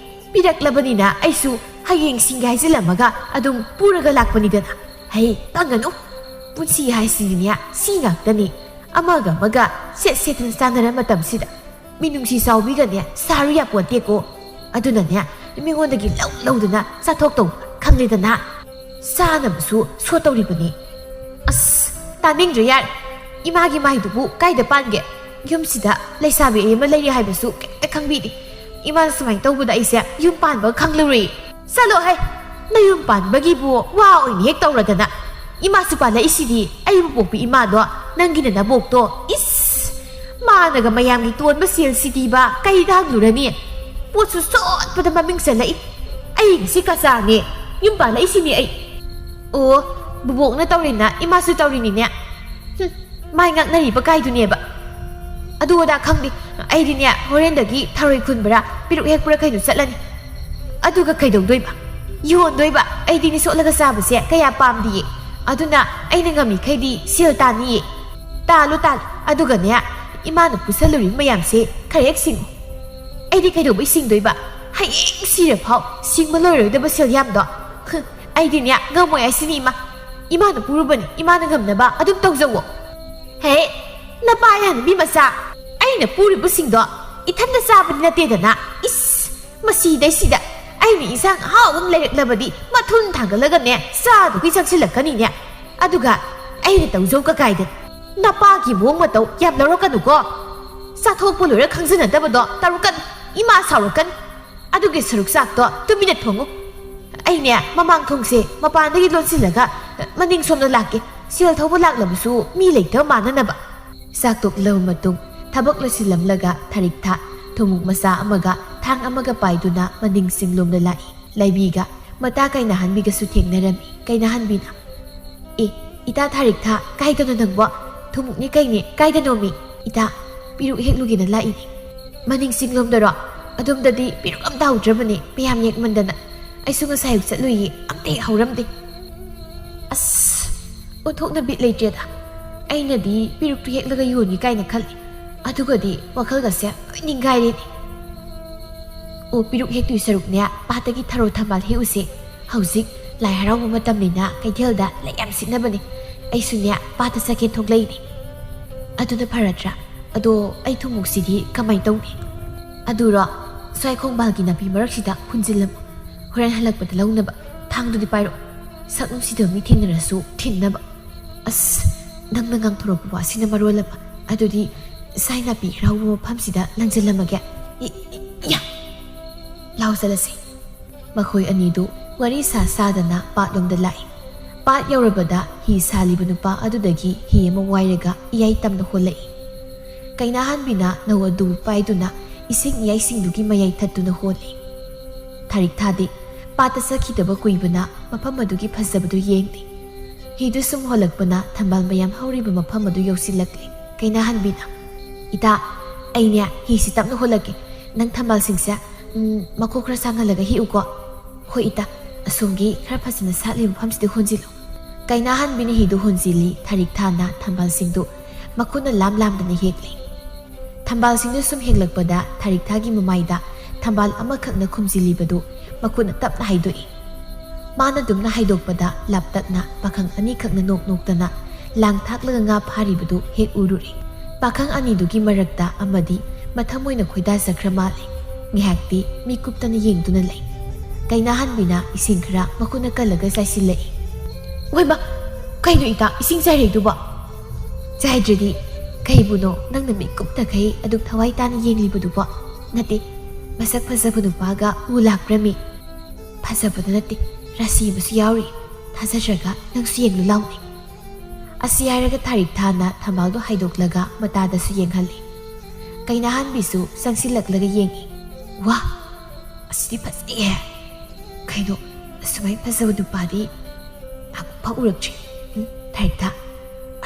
ꯄꯤꯔꯛꯂꯕꯅꯤꯅ ꯑꯩꯁꯨ ꯍꯌꯦꯡ ꯁꯤꯡꯒꯦ ꯍꯥꯏꯖꯤꯜꯂꯝꯃꯒ ꯑꯗꯨꯝ ꯄꯨꯔꯒ ꯂꯥꯛꯄꯅꯤꯗꯅ꯫ ꯍꯩ, ꯇꯟꯒꯅꯨ꯫ ꯄꯨꯟꯁꯤ ꯍꯥꯏꯁꯤꯗꯤꯅꯦ, ꯁꯤ ꯉꯥꯛꯇꯅꯤ꯫ ꯑꯃꯒ ꯑꯃꯒ ꯁꯦꯠ ꯁꯦꯠꯇꯅ ꯆꯥꯟꯅꯔ ꯃꯇꯝꯁꯤꯗ ꯃꯤꯅꯨꯡꯁꯤ ꯆꯥꯎꯕꯤꯒꯅꯦ ꯁꯥꯔꯨ ꯌꯥꯄꯣꯟꯇꯦꯀꯣ꯫ ꯑꯗꯨꯅꯅꯦ, ꯃꯤꯉꯣꯟꯗꯒꯤ ꯂꯧ ꯂꯧꯗꯅ ꯆꯥꯊꯣꯛꯇꯧꯕ ꯈꯪꯂꯦꯗꯅ꯫ ꯆꯥꯅꯕꯁꯨ ꯁꯣꯠꯇꯧꯔꯤꯕꯅꯤ꯫ ꯑꯁ, ꯇꯥꯅꯤꯡꯗ꯭ꯔꯦ ꯌꯥꯔꯦ꯫ ꯏꯃꯥꯒꯤ ꯃꯥꯏꯗꯨꯕꯨ ꯀꯥꯏꯗ ꯄꯥꯟꯒꯦ? ꯌꯨꯝꯁꯤꯗ ꯂꯩꯁꯥꯕꯤ ꯑꯃ ꯂꯩꯔꯤ ꯍꯥꯏꯕꯁꯨ ꯀꯩꯝꯇ ꯈꯪꯕꯤꯗꯦ꯫ ꯏꯃꯥꯅ ꯁꯨꯃꯥꯏꯅ ꯇꯧꯕꯗ ꯑꯩꯁꯦ ꯌꯨꯝ ꯄꯥꯟꯕ ꯈꯪꯂꯨꯔꯦ꯫ ꯆꯠꯂꯣ ꯍꯦ, ꯅꯌꯨꯝ ꯄꯥꯟꯕꯒꯤꯕꯨ ꯋꯥ ꯑꯣꯏꯅ ꯍꯦꯛ ꯇꯧꯔꯗꯅ꯫ ꯏꯃꯥꯁꯨ ꯄꯥꯜꯂꯛꯏꯁꯤꯗꯤ ꯑꯩꯕꯨ ꯄꯣꯛꯄꯤ ꯏꯃꯥꯗꯣ, ꯅꯪꯒꯤꯅ ꯅꯕꯣꯛꯇꯣ꯫ ꯏꯁ! ꯃꯥꯅꯒ ꯃꯌꯥꯝꯒꯤ ꯇꯣꯟꯕ ꯁꯦꯜꯁꯤꯗꯤꯕ ꯀꯩꯗ ꯍꯪꯂꯨꯔꯅꯤ? ꯄꯣꯠꯁꯨ ꯁꯣꯠꯄꯗ ꯃꯃꯤꯡ ꯆꯠꯂꯛꯏ꯫ ꯑꯩ ꯉꯁꯤ ꯀꯆꯥꯅꯦ, ꯌꯨꯝ ꯄꯥꯜꯂꯛꯏꯁꯤꯅꯦ ꯑꯩ꯫ ꯑꯣ, ꯕꯨꯕꯣꯛꯅ ꯇꯧꯔꯤꯅ ꯏꯃꯥꯁꯨ ꯇꯧꯔꯤꯅꯤꯅꯦ꯫ ꯍꯨꯝ, ꯃꯥꯏ ꯉꯥꯛꯅꯔꯤꯕ ꯀꯥꯏꯗꯨꯅꯦꯕ꯫ ꯑꯗꯨ ꯑꯗꯥ ꯈꯪꯗꯦ, ꯑꯩꯗꯤꯅꯦ ꯍꯣꯔꯦꯟꯗꯒꯤ ꯊꯔꯣꯏ ꯈꯨꯟꯕ꯭ꯔꯥ ꯄꯤꯔꯨꯛ ꯍꯦꯛꯄ꯭ꯔꯥ ꯀꯩꯅꯣ ꯆꯠꯂꯅꯤ꯫ ꯑꯗꯨꯒ ꯀꯩꯗꯧꯗꯣꯏꯕ? ꯌꯣꯟꯗꯣꯏꯕ꯫ ꯑꯩꯗꯤꯅꯦ ꯁꯣꯠꯂꯒ ꯆꯥꯕꯁꯦ ꯀꯌꯥ ꯄꯥꯝꯗꯤꯌꯦ꯫ ꯑꯗꯨꯅ ꯑꯩꯅ ꯉꯝꯃꯤꯈꯩꯗꯤ ꯁꯦꯜ ꯇꯥꯅꯤꯌꯦ꯫ ꯇꯥꯜꯂꯨ, ꯇꯥꯜꯂꯨ꯫ ꯑꯗꯨꯒꯅꯦ, ꯏꯃꯥꯅ ꯄꯨꯁꯜꯂꯨꯔꯤꯕ ꯃꯌꯥꯝꯁꯦ ꯈꯔ ꯍꯦꯛ ꯁꯤꯡꯉꯨ꯫ ꯑꯩꯗꯤ ꯀꯩꯗꯧꯕꯩ ꯁꯤꯡꯗꯣꯏꯕ? ꯍꯌꯦꯡ ꯁꯤꯔꯐꯥꯎ ꯁꯤꯡꯕ ꯂꯣꯏꯔꯣꯏꯗꯕ ꯁꯦꯜ ꯌꯥꯝꯗꯣ꯫ ꯍꯨ, ꯑꯩꯗꯤꯅꯦ ꯉꯝꯃꯣꯏ ꯍꯥꯏꯁꯤꯅꯤ ꯏꯃꯥ꯫ ꯏꯃꯥꯅ ꯄꯨꯔꯨꯕꯅꯤ, ꯏꯃꯥꯅ ꯉꯝꯅꯕ ꯑꯗꯨꯝ ꯇꯧꯖꯧꯋꯣ꯫ ꯍꯦ, ꯅꯄꯥ ꯌꯥꯅꯕꯤ ꯃꯆꯥ, ꯑꯩꯅ ꯄꯨꯔꯤꯕꯁꯤꯡꯗꯣ ꯏꯊꯟꯇ ꯆꯥꯕꯗꯤ ꯅꯠꯇꯦꯗꯅ꯫ ꯏꯁ, ꯃꯁꯤꯗꯩꯁꯤꯗ ꯑꯩꯅ ꯏꯟꯁꯥꯡ ꯑꯍꯥꯎꯕ ꯑꯃ ꯂꯩꯔꯛꯂꯕꯗꯤ ꯃꯊꯨꯟ ꯊꯥꯡꯒꯠꯂꯒꯅꯦ ꯆꯥꯗꯨꯒꯤ ꯆꯪꯁꯤꯜꯂꯛꯀꯅꯤꯅꯦ꯫ ꯑꯗꯨꯒ ꯑꯩꯅ ꯇꯧꯖꯧ ꯀꯀꯥꯏꯗ ꯅꯄꯥꯒꯤ ꯃꯑꯣꯡ ꯃꯇꯧ ꯌꯥꯝ ꯂꯧꯔꯛꯀꯅꯨꯀꯣ꯫ ꯆꯥꯊꯣꯛꯄ ꯂꯣꯏꯔ ꯈꯪꯖꯅꯗꯕꯗꯣ ꯇꯧꯔꯛꯀꯅꯨ꯫ ꯏꯃꯥ ꯁꯥꯎꯔꯛꯀꯅꯤ꯫ ꯑꯗꯨꯒꯤ ꯁꯔꯨꯛ ꯆꯥꯛꯇꯣ ꯇꯨꯃꯤꯟꯅ ꯊꯣꯡꯉꯨ꯫ ꯑꯩꯅꯦ ꯃꯃꯥꯡ ꯊꯣꯡꯁꯦ ꯃꯄꯥꯟꯗꯒꯤ ꯂꯣꯟꯁꯤꯜꯂꯒ ꯃꯅꯤꯡ ꯁꯣꯝꯗ ꯂꯥꯛꯀꯦ꯫ ꯁꯦꯜ ꯊꯧꯕ ꯂꯥꯛꯂꯕꯁꯨ ꯃꯤ ꯂꯩꯇꯕ ꯃꯥꯟꯅꯅꯕ꯫ ꯆꯥꯛ ꯇꯣꯛꯂꯕ ꯃꯇꯨꯡ ꯊꯕꯛ ꯂꯣꯏꯁꯤꯜꯂꯝꯂꯒ ꯊꯔꯤꯛꯊ ꯊꯨꯝꯃꯣꯛ ꯃꯆꯥ ꯑꯃꯒ ꯊꯥꯡ ꯑꯃꯒ ꯄꯥꯏꯗꯨꯅ ꯃꯅꯤꯡ ꯆꯤꯡꯂꯣꯝꯗ ꯂꯥꯛꯏ꯫ ꯂꯩꯕꯤꯒ ꯃꯇꯥ ꯀꯩꯅꯥꯍꯟꯕꯤꯒꯁꯨ ꯊꯦꯡꯅꯔꯝꯃꯤ꯫ ꯀꯩꯅꯥꯍꯟꯕꯤꯅ, ꯏꯇꯥ ꯊꯥꯔꯤꯛꯊꯥ, ꯀꯥꯏꯗꯅꯣ ꯅꯪꯕꯣ? ꯊꯨꯝꯃꯣꯛꯅꯦ ꯀꯩꯅꯦ, ꯀꯥꯏꯗꯅꯣꯃꯤ? ꯏꯇꯥ, ꯄꯤꯔꯨꯛ ꯍꯦꯛꯂꯨꯒꯦꯅ ꯂꯥꯛꯏꯅꯦ꯫ ꯃꯅꯤꯡ ꯆꯤꯡꯂꯣꯝꯗꯔꯣ? ꯑꯗꯣꯝꯗꯗꯤ ꯄꯤꯔꯨꯛ ꯑꯝꯇ ꯍꯧꯗ꯭ꯔꯕꯅꯦ, ꯃꯌꯥꯝ ꯌꯦꯛꯃꯟꯗꯅ꯫ ꯑꯩꯁꯨ ꯉꯁꯥꯏ ꯑꯌꯨꯛ ꯆꯠꯂꯨꯏꯌꯦ, ꯑꯝꯇ ꯍꯦꯛ ꯍꯧꯔꯝꯗꯦ꯫ ꯑꯁ, ꯑꯣꯟꯊꯣꯛꯅ ꯕꯤꯠ ꯂꯩꯇ꯭ꯔꯦꯗ꯫ ꯑꯩꯅꯗꯤ ꯄꯤꯔꯨꯛꯇꯨ ꯍꯦꯛꯂꯒ ꯌꯣꯟꯒꯦ ꯀꯥꯏꯅ ꯈꯜꯂꯤ, ꯑꯗꯨꯒꯗꯤ ꯋꯥꯈꯜꯒꯁꯦ ꯂꯣꯏ ꯅꯤꯡꯒꯥꯏꯔꯦꯅꯦ꯫ ꯑꯣ, ꯄꯤꯔꯨꯛ ꯍꯦꯛꯇꯣꯏ ꯁꯔꯨꯛꯅꯦ, ꯄꯥꯠꯇꯒꯤ ꯊꯔꯣ ꯊꯝꯕꯥꯜ ꯍꯦꯛꯎꯁꯦ꯫ ꯍꯧꯖꯤꯛ ꯂꯥꯏ ꯍꯔꯥꯎꯕ ꯃꯇꯝꯅꯤꯅ ꯀꯩꯊꯦꯜꯗ ꯂꯩ ꯌꯥꯝ ꯁꯤꯠꯅꯕꯅꯦ꯫ ꯑꯩꯁꯨꯅꯦ ꯄꯥꯠꯇ ꯆꯠꯀꯦ ꯊꯣꯛꯂꯛꯏꯅꯦ꯫ ꯑꯗꯨꯅ ꯐꯔꯗ꯭ꯔꯥ? ꯑꯗꯣ ꯑꯩ ꯊꯨꯝꯃꯣꯛꯁꯤꯗꯤ ꯀꯃꯥꯏ ꯇꯧꯅꯤ? ꯑꯗꯨꯔꯣ, ꯁ꯭ꯋꯥꯏ ꯈꯣꯡꯕꯥꯜꯒꯤ ꯅꯥꯄꯤ ꯃꯔꯛꯁꯤꯗ ꯍꯨꯟꯖꯤꯜꯂꯝꯃꯨ꯫ ꯍꯣꯔꯦꯟ ꯍꯜꯂꯛꯄꯗ ꯂꯧꯅꯕ ꯊꯥꯡꯗꯨꯗꯤ ꯄꯥꯏꯔꯛꯑꯣ꯫ ꯁꯛ ꯅꯨꯡꯁꯤꯗꯕ ꯃꯤ ꯊꯦꯡꯅꯔꯁꯨ ꯊꯤꯟꯅꯕ꯫ ꯑꯁ, ꯅꯪꯅ ꯉꯥꯡꯊꯣꯔꯛꯄ ꯋꯥꯁꯤꯅ ꯃꯔꯣꯜ ꯑꯃ꯫ ꯑꯗꯨꯗꯤ ꯁ꯭ꯋꯥꯏ ꯅꯥꯄꯤ ꯍꯔꯥꯎꯕ ꯃꯐꯝꯁꯤꯗ ꯂꯪꯁꯤꯜꯂꯝꯃꯒꯦ꯫ ꯏ-, ꯏ-, ꯏꯌꯥ! ꯂꯥꯎ ꯆꯠꯂꯁꯤ꯫ ꯃꯈꯣꯏ ꯑꯅꯤꯗꯨ ꯋꯥꯔꯤ ꯁꯥ ꯁꯥꯗꯅ ꯄꯥꯠꯂꯣꯝꯗ ꯂꯥꯛꯏ꯫ ꯄꯥꯠ ꯌꯧꯔꯕꯗ ꯍꯤ ꯁꯥꯜꯂꯤꯕ ꯅꯨꯄꯥ ꯑꯗꯨꯗꯒꯤ ꯍꯤ ꯑꯃ ꯋꯥꯏꯔꯒ ꯏꯌꯥꯏ ꯇꯝꯅ ꯍꯣꯜꯂꯛꯏ꯫ ꯀꯩꯅꯥꯍꯟꯕꯤꯅ ꯅꯧ ꯑꯗꯨ ꯄꯥꯏꯗꯨꯅ ꯏꯁꯤꯡ ꯏꯌꯥꯏꯁꯤꯡꯗꯨꯒꯤ ꯃꯌꯥꯏ ꯊꯠꯇꯨꯅ ꯍꯣꯜꯂꯤ꯫ ꯊꯥꯔꯤꯛ ꯊꯥꯗꯤ ꯄꯥꯠꯇ ꯆꯠꯈꯤꯗꯕ ꯀꯨꯏꯕꯅ ꯃꯐꯝ ꯑꯗꯨꯒꯤ ꯐꯖꯕꯗꯨ ꯌꯦꯡꯂꯤ꯫ ꯍꯤꯗꯨ ꯁꯨꯝ ꯍꯣꯜꯂꯛꯄꯅ ꯊꯝꯕꯥꯜ ꯃꯌꯥꯝ ꯍꯧꯔꯤꯕ ꯃꯐꯝ ꯑꯗꯨ ꯌꯧꯁꯤꯜꯂꯛꯂꯤ꯫ ꯀꯩꯅꯥꯍꯟꯕꯤꯅ, "ꯏꯇꯥ, ꯑꯩꯅꯦ ꯍꯤꯁꯤ ꯇꯞꯅ ꯍꯣꯜꯂꯛꯀꯦ꯫ ꯅꯪ ꯊꯝꯕꯥꯜꯁꯤꯡꯁꯦ, ꯎꯝ, ꯃꯈꯣꯛ ꯈꯔ ꯁꯥꯡꯍꯜꯂꯒ ꯍꯦꯛꯎꯀꯣ꯫ ꯍꯣꯏ ꯏꯇꯥ, ꯑꯁꯣꯝꯒꯤ ꯈꯔ ꯐꯖꯅ ꯁꯥꯠꯂꯤꯕ ꯃꯐꯝꯁꯤꯗ ꯍꯣꯟꯖꯤꯜꯂꯨ꯫" ꯀꯩꯅꯥꯍꯟꯕꯤꯅ ꯍꯤꯗꯨ ꯍꯣꯟꯖꯤꯜꯂꯤ, ꯊꯥꯔꯤꯛ ꯊꯥꯅ ꯊꯝꯕꯥꯜꯁꯤꯡꯗꯨ ꯃꯈꯨꯠꯅ ꯂꯥꯝ ꯂꯥꯝꯗꯅ ꯍꯦꯛꯂꯤ꯫ ꯊꯝꯕꯥꯜꯁꯤꯡꯗꯨ ꯁꯨꯝ ꯍꯦꯛꯂꯛꯄꯗ ꯊꯥꯔꯤꯛ ꯊꯥꯒꯤ ꯃꯃꯥꯏꯗ ꯊꯝꯕꯥꯜ ꯑꯃꯈꯛꯅ ꯈꯨꯝꯖꯤꯜꯂꯤꯕꯗꯨ ꯃꯈꯨꯠꯅ ꯇꯞꯅ ꯍꯥꯏꯗꯣꯛꯏ꯫ ꯃꯥꯅ ꯗꯨꯝꯅ ꯍꯥꯏꯗꯣꯛꯄꯗ ꯂꯥꯞꯇꯛꯅ ꯄꯥꯈꯪ ꯑꯅꯤꯈꯛꯅ ꯅꯣꯛ ꯅꯣꯛꯇꯅ ꯂꯥꯡ ꯊꯥꯛꯂꯒ ꯉꯥ ꯐꯥꯔꯤꯕꯗꯨ ꯍꯦꯛ ꯎꯔꯨꯔꯦ꯫ ꯄꯥꯈꯪ ꯑꯅꯤꯗꯨꯒꯤ ꯃꯔꯛꯇ ꯑꯃꯗꯤ ꯃꯊꯃꯣꯏꯅ ꯈꯣꯏꯗꯥꯖꯈ꯭ꯔ ꯃꯥꯜꯂꯦ꯫ ꯉꯥꯏꯍꯥꯛꯇꯤ ꯃꯤꯀꯨꯞꯇꯅ ꯌꯦꯡꯗꯨꯅ ꯂꯩ꯫ ꯀꯩꯅꯥꯍꯟꯕꯤꯅ ꯏꯁꯤꯡ ꯈꯔ ꯃꯈꯨꯠꯅ ꯀꯜꯂꯒ ꯆꯥꯏꯁꯤꯜꯂꯛꯏ꯫ "ꯍꯣꯏꯃ, ꯀꯩꯅꯣ ꯏꯇꯥ, ꯏꯁꯤꯡ ꯆꯥꯏꯔꯛꯏꯗꯨꯕꯣ?" "ꯆꯥꯏꯗ꯭ꯔꯗꯤ ꯀꯩꯕꯨꯅꯣ ꯅꯪꯅ ꯃꯤꯀꯨꯞꯇꯈꯩ ꯑꯗꯨꯛ ꯊꯋꯥꯏ ꯇꯥꯅ ꯌꯦꯡꯂꯤꯕꯗꯨꯕꯣ? ꯅꯠꯇꯦ, ꯃꯁꯛ ꯐꯖꯕ ꯅꯨꯄꯥꯒ ꯎ ꯂꯥꯛꯄ꯭ꯔꯃꯤ? ꯐꯖꯕꯗ ꯅꯠꯇꯦ, ꯔꯥꯁꯤ ꯑꯃꯁꯨ ꯌꯥꯎꯔꯤ꯫ ꯊꯥꯖꯗ꯭ꯔꯒ ꯅꯪꯁꯨ ꯌꯦꯡꯂꯨ ꯂꯥꯎꯅꯦ꯫" ꯑꯁꯤ ꯍꯥꯏꯔꯒ ꯊꯥꯔꯤꯛ ꯊꯥꯅ ꯊꯝꯕꯥꯜꯗꯣ ꯍꯥꯏꯗꯣꯛꯂꯒ ꯃꯇꯥꯗꯁꯨ ꯌꯦꯡꯍꯜꯂꯤ꯫ ꯀꯩꯅꯥꯍꯟꯕꯤꯁꯨ ꯆꯪꯁꯤꯜꯂꯛꯂꯒ ꯌꯦꯡꯉꯤ꯫ "ꯋꯥ, ꯑꯁꯤꯗꯤ ꯐꯖꯩꯍꯦ! ꯀꯩꯅꯣ, ꯑꯁꯨꯃꯥꯏ ꯐꯖꯕ ꯅꯨꯄꯥꯗꯤ ꯑꯃꯨꯛꯐꯥꯎ ꯎꯔꯛꯇ꯭ꯔꯤ꯫" ꯍꯦꯛꯇ